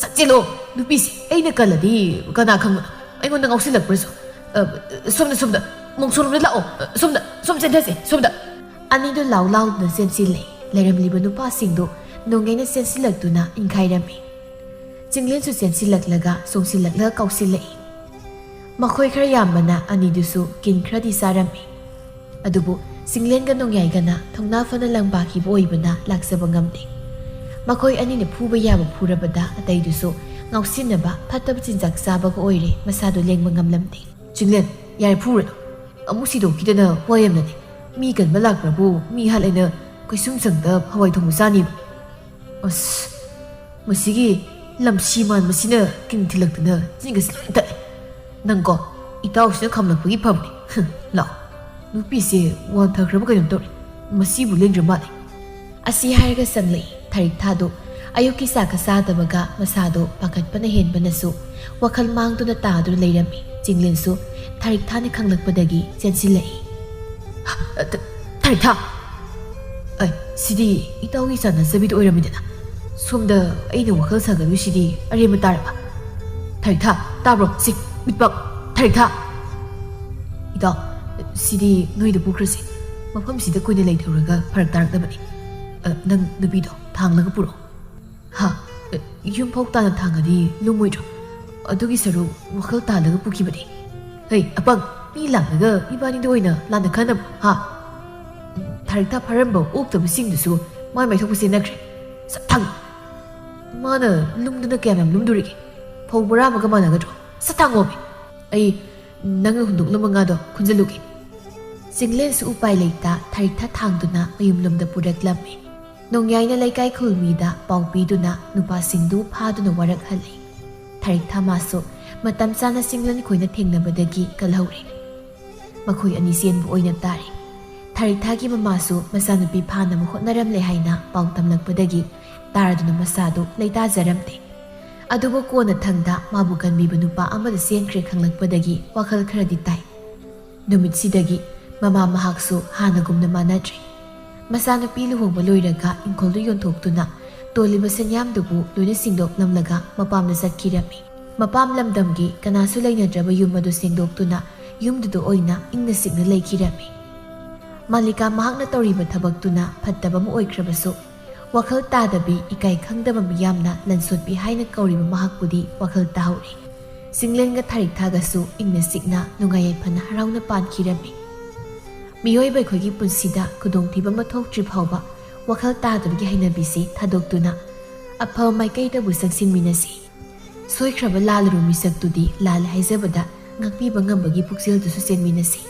ꯆꯠꯁꯤꯜꯂꯣ꯫ ꯅꯨꯄꯤꯁꯦ ꯑꯩꯅ ꯀꯜꯂꯗꯤ ꯀꯅꯥ ꯈꯪꯕꯅꯣ? ꯑꯩꯉꯣꯟꯗ ꯉꯥꯎꯁꯤꯜꯂꯛꯄ꯭ꯔꯁꯨ꯫ ꯑ, ꯁꯣꯝꯗ, ꯁꯣꯝꯗ꯫ ꯃꯣꯡꯁꯣꯡꯂꯣꯝꯗ ꯂꯥꯛꯑꯣ꯫ ꯑ, ꯁꯣꯝꯗ, ꯁꯣꯝ ꯆꯦꯟꯊꯁꯦ, ꯁꯣꯝꯗ꯫ ꯑꯅꯤꯗꯨ ꯂꯥꯎ ꯂꯥꯎꯗꯨꯅ ꯆꯦꯟꯁꯤꯜꯂꯦ꯫ ꯂꯩꯔꯝꯂꯤꯕ ꯅꯨꯄꯥꯁꯤꯡꯗꯨ ꯅꯣꯡꯉꯩꯅ ꯆꯦꯟꯁꯤꯜꯂꯛꯇꯨꯅ ꯏꯟꯈꯥꯏꯔꯝꯃꯤ꯫ ꯆꯤꯡꯂꯦꯟꯁꯨ ꯆꯦꯟꯁꯤꯜꯂꯛꯂꯒ ꯆꯣꯡꯁꯤꯜꯂꯛꯂꯒ ꯀꯥꯎꯁꯤꯜꯂꯛꯏ꯫ ꯃꯈꯣꯏ ꯈꯔ ꯌꯥꯝꯕꯅ ꯑꯅꯤꯗꯨꯁꯨ ꯀꯤꯟ ꯈꯔꯗꯤ ꯆꯥꯔꯝꯃꯤ꯫ ꯑꯗꯨꯕꯨ ꯆꯤꯡꯂꯦꯟꯒ ꯅꯣꯡꯌꯥꯏꯒꯅ ꯊꯧꯅꯥ ꯐꯅ ꯂꯪꯕꯥꯈꯤꯕ ꯑꯣꯏꯕꯅ ꯂꯥꯛꯆꯕ ꯉꯝꯗꯦ꯫ ꯃꯈꯣꯏ ꯑꯅꯤꯅ ꯐꯨꯕ ꯌꯥꯕ ꯐꯨꯔꯕꯗ ꯑꯇꯩꯗꯨꯁꯨ ꯉꯥꯎꯁꯤꯟꯅꯕ ꯐꯠꯇꯕ ꯆꯤꯟꯖꯥꯛ ꯆꯥꯕꯒ ꯑꯣꯏꯔꯦ ꯃꯁꯥꯗꯨ ꯂꯦꯡꯕ ꯉꯝꯂꯝꯗꯦ꯫ ꯆꯤꯡꯂꯦꯟ, ꯌꯥꯔꯦ ꯐꯨꯔꯅꯨ꯫ ꯑꯃꯨꯛ ꯁꯤꯗꯣꯛꯈꯤꯗꯅ ꯋꯥ ꯌꯥꯝꯅꯅꯦ꯫ ꯃꯤ ꯀꯟꯕ ꯂꯥꯛꯄ꯭ꯔꯕꯨ ꯃꯤ ꯍꯥꯠꯂꯦꯅ ꯀꯩꯁꯨꯝꯁꯪꯗ ꯍꯋꯥꯏ ꯊꯣꯡꯕ ꯆꯥꯅꯤꯕ꯫ ꯑꯁ, ꯃꯁꯤꯒꯤ ꯂꯝꯁꯤ ꯃꯥꯟꯕꯁꯤꯅ ꯀꯤꯟ ꯊꯤꯜꯂꯛꯇꯅ ꯆꯤꯟꯒꯁꯤ ꯂꯣꯏ ꯇꯠꯂꯦ꯫ ꯅꯪꯀꯣ, ꯏꯇꯥꯎꯁꯤꯅ ꯈꯥꯝꯂꯛꯄꯒꯤ ꯐꯕꯅꯤ꯫ ꯍꯨꯝ, ꯂꯥꯛꯑꯣ꯫ ꯅꯨꯄꯤꯁꯦ ꯋꯥꯟꯊꯈ꯭ꯔꯕ ꯀꯩꯅꯣꯝ ꯇꯧꯔꯦ꯫ ꯃꯁꯤꯕꯨ ꯂꯦꯡꯗ꯭ꯔ ꯃꯥꯜꯂꯦ꯫ ꯑꯁꯤ ꯍꯥꯏꯔꯒ ꯆꯪꯂꯛꯏ ꯊꯥꯔꯤꯛ ꯊꯥꯗꯣ꯫ ꯑꯌꯨꯛꯀꯤ ꯆꯥꯛꯀ ꯆꯥꯗꯕꯒ ꯃꯁꯥꯗꯣ ꯄꯥꯈꯠꯄꯅ ꯍꯦꯟꯕꯅꯁꯨ ꯋꯥꯈꯜ ꯃꯥꯡꯗꯨꯅ ꯇꯥꯗꯨꯅ ꯂꯩꯔꯝꯃꯤ꯫ ꯆꯤꯡꯂꯦꯟꯁꯨ ꯊꯥꯔꯤꯛ ꯊꯥꯅ ꯈꯪꯂꯛꯄꯗꯒꯤ ꯆꯦꯟꯁꯤꯜꯂꯛꯏ꯫ ꯊ-, ꯊꯥꯔꯤꯛ ꯊꯥ! ꯑꯩ, ꯁꯤꯗꯤ ꯏꯇꯥꯎꯒꯤ ꯆꯥꯟꯅꯖꯕꯤꯗꯣ ꯑꯣꯏꯔꯝꯃꯤꯗꯅ꯫ ꯁꯣꯝꯗ ꯑꯩꯅ ꯋꯥꯈꯜ ꯁꯥꯒꯠꯂꯨꯏꯁꯤꯗꯤ ꯑꯔꯦꯝꯕ ꯇꯥꯔꯕ? ꯊꯥꯔꯤꯛ ꯊꯥ, ꯇꯥꯕ꯭ꯔꯣ? ꯁꯤ, ꯃꯤꯠꯄꯥꯛ! ꯊꯥꯔꯤꯛ ꯊꯥ! ꯏꯇꯥꯎ, ꯁꯤꯗꯤ ꯅꯣꯏꯗ ꯄꯨꯈ꯭ꯔꯁꯦ꯫ ꯃꯐꯝꯁꯤꯗ ꯀꯨꯏꯅ ꯂꯩꯊꯧꯔꯒ ꯐꯔꯛ ꯇꯥꯔꯛꯅꯕꯅꯤ꯫ ꯑ, ꯅꯪ ꯅꯨꯄꯤꯗꯣ ꯊꯥꯡꯂꯒ ꯄꯨꯔꯛꯑꯣ꯫ ꯍꯥ? ꯑ, ꯌꯨꯝ ꯐꯥꯎ ꯇꯥꯅ ꯊꯥꯡꯉꯗꯤ ꯂꯨꯝꯃꯣꯏꯗ꯭ꯔꯣ? ꯑꯗꯨꯒꯤ ꯁꯔꯨꯛ ꯋꯥꯈꯜ ꯇꯥꯜꯂꯒ ꯄꯨꯈꯤꯕꯅꯤ꯫ ꯍꯩ, ꯑꯄꯪ, ꯃꯤ ꯂꯥꯛꯂꯒ ꯏꯕꯥꯅꯤꯗ ꯑꯣꯏꯅ ꯂꯥꯟꯅ ꯈꯟꯅꯕ, ꯍꯥ? ꯊꯥꯔꯤꯛ ꯊꯥ ꯐꯥꯔꯝꯕ ꯑꯣꯛꯇꯕꯁꯤꯡꯗꯨꯁꯨ ꯃꯥꯏ ꯃꯥꯏꯊꯣꯛꯄ ꯆꯦꯟꯅꯈ꯭ꯔꯦ꯫ ꯁꯠ ꯊꯥꯡ! ꯃꯥꯅ ꯂꯨꯝꯗꯨꯅ ꯀꯌꯥꯝ ꯌꯥꯝ ꯂꯨꯝꯗꯣꯔꯤꯒꯦ? ꯐꯧ ꯕꯣꯔꯥ ꯑꯃꯒ ꯃꯥꯟꯅꯒꯗ꯭ꯔꯣ? ꯁꯠ ꯊꯥꯡꯉꯣꯃꯤ! ꯑꯩ ꯅꯪꯅ ꯍꯨꯟꯗꯣꯛꯂꯝꯕ ꯉꯥꯗꯣ ꯈꯨꯟꯖꯜꯂꯨꯒꯦ꯫ ꯆꯤꯡꯂꯦꯟꯁꯨ ꯎꯄꯥꯏ ꯂꯩꯇ ꯊꯔꯤꯛꯊꯥ ꯊꯥꯡꯗꯨꯅ ꯃꯌꯨꯝꯂꯣꯝꯗ ꯄꯨꯔꯛꯂꯝꯃꯤ꯫ ꯅꯣꯡꯌꯥꯏꯅ ꯂꯩꯀꯥꯏ ꯈꯨꯜ ꯃꯤꯗ ꯄꯥꯎ ꯄꯤꯗꯨꯅ ꯅꯨꯄꯥꯁꯤꯡꯗꯨ ꯐꯥꯗꯨꯅ ꯋꯥꯔꯛꯍꯜꯂꯤ꯫ ꯊꯔꯤꯛꯊꯥ ꯃꯥꯁꯨ ꯃꯇꯝ ꯆꯥꯅ ꯆꯤꯡꯂꯦꯟ ꯈꯣꯏꯅ ꯊꯦꯡꯅꯕꯗꯒꯤ ꯀꯜꯍꯧꯔꯦ꯫ ꯃꯈꯣꯏ ꯑꯅꯤ ꯆꯦꯟꯕ ꯑꯣꯏꯅ ꯇꯥꯔꯦ꯫ ꯊꯔꯤꯛꯊꯥꯒꯤ ꯃꯃꯥꯁꯨ ꯃꯆꯥꯅꯨꯄꯤ ꯐꯥꯅꯕ ꯍꯣꯠꯅꯔꯝꯂꯦ ꯍꯥꯏꯅ ꯄꯥꯎ ꯇꯝꯂꯛꯄꯗꯒꯤ ꯇꯥꯔꯗꯨꯅ ꯃꯁꯥꯗꯨ ꯂꯩꯇꯥꯖꯔꯝꯗꯦ꯫ ꯑꯗꯨꯕꯨ ꯀꯣꯟꯅ ꯊꯪꯗ ꯃꯥꯕꯨ ꯀꯟꯕꯤꯕ ꯅꯨꯄꯥ ꯑꯃꯗ ꯆꯦꯟꯈ꯭ꯔꯦ ꯈꯪꯂꯛꯄꯗꯒꯤ ꯋꯥꯈꯜ ꯈꯔꯗꯤ ꯇꯥꯏ꯫ ꯅꯨꯃꯤꯠꯁꯤꯗꯒꯤ ꯃꯃꯥ ꯃꯍꯥꯛꯁꯨ ꯍꯥꯟꯅꯒꯨꯝꯅ ꯃꯥꯟꯅꯗ꯭ꯔꯦ꯫ ꯃꯆꯥꯅꯨꯄꯤ ꯂꯨꯍꯣꯡꯕ ꯂꯣꯏꯔꯒ ꯏꯪꯈꯣꯜꯗꯨ ꯌꯣꯟꯊꯣꯛꯇꯨꯅ ꯇꯣꯜꯂꯤꯕ ꯁꯦꯟꯌꯥꯝꯗꯨꯕꯨ ꯂꯣꯏꯅ ꯁꯤꯡꯗꯣꯛꯂꯝꯂꯒ ꯃꯄꯥꯝꯗ ꯆꯠꯈꯤꯔꯝꯃꯤ꯫ ꯃꯄꯥꯝ ꯂꯝꯗꯝꯒꯤ ꯀꯅꯥꯁꯨ ꯂꯩꯅꯗ꯭ꯔꯕ ꯌꯨꯝ ꯑꯗꯨ ꯁꯦꯡꯗꯣꯛꯇꯨꯅ ꯌꯨꯝꯗꯨꯗ ꯑꯣꯏꯅ ꯏꯪꯅ ꯆꯤꯛꯅ ꯂꯩꯈꯤꯔꯝꯃꯤ꯫ ꯃꯥꯂꯤꯀꯥ ꯃꯍꯥꯛꯅ ꯇꯧꯔꯤꯕ ꯊꯕꯛꯇꯨꯅ ꯐꯠꯇꯕ ꯑꯃ ꯑꯣꯏꯈ꯭ꯔꯕꯁꯨ, ꯋꯥꯈꯜ ꯇꯥꯗꯕꯤ ꯏꯀꯥꯏ ꯈꯪꯗꯕ ꯃꯤꯌꯥꯝꯅ ꯂꯟꯁꯣꯠꯄꯤ ꯍꯥꯏꯅ ꯀꯧꯔꯤꯕ ꯃꯍꯥꯛꯄꯨꯗꯤ ꯋꯥꯈꯜ ꯇꯥꯍꯧꯔꯦ꯫ ꯆꯤꯡꯂꯦꯟꯒ ꯊꯔꯤꯛꯊꯥꯒꯁꯨ ꯏꯪꯅ ꯆꯤꯛꯅ ꯅꯨꯡꯉꯥꯏ ꯌꯥꯏꯐꯅ ꯍꯔꯥꯎꯅ ꯄꯥꯟꯈꯤꯔꯝꯃꯤ꯫ ꯃꯤꯑꯣꯏꯕ ꯑꯩꯈꯣꯏꯒꯤ ꯄꯨꯟꯁꯤꯗ ꯈꯨꯗꯣꯡꯊꯤꯕ ꯑꯃ ꯊꯣꯛꯇ꯭ꯔꯤ ꯐꯥꯎꯕ ꯋꯥꯈꯜ ꯇꯥꯗꯕꯒꯤ ꯍꯩꯅꯕꯤꯁꯤ ꯊꯥꯗꯣꯛꯇꯨꯅ ꯑꯐꯕ ꯃꯥꯏꯀꯩꯗꯕꯨ ꯆꯪꯁꯤꯟꯃꯤꯟꯅꯁꯤ꯫ ꯁꯣꯏꯈ꯭ꯔꯕ ꯂꯥꯜꯂꯨꯔ ꯃꯤꯁꯛꯇꯨꯗꯤ ꯂꯥꯜꯂꯦ ꯍꯥꯏꯖꯕꯗ ꯉꯥꯛꯄꯤꯕ ꯉꯝꯕꯒꯤ ꯄꯨꯛꯆꯦꯜꯗꯨꯁꯨ ꯆꯦꯟꯃꯤꯟꯅꯁꯤ꯫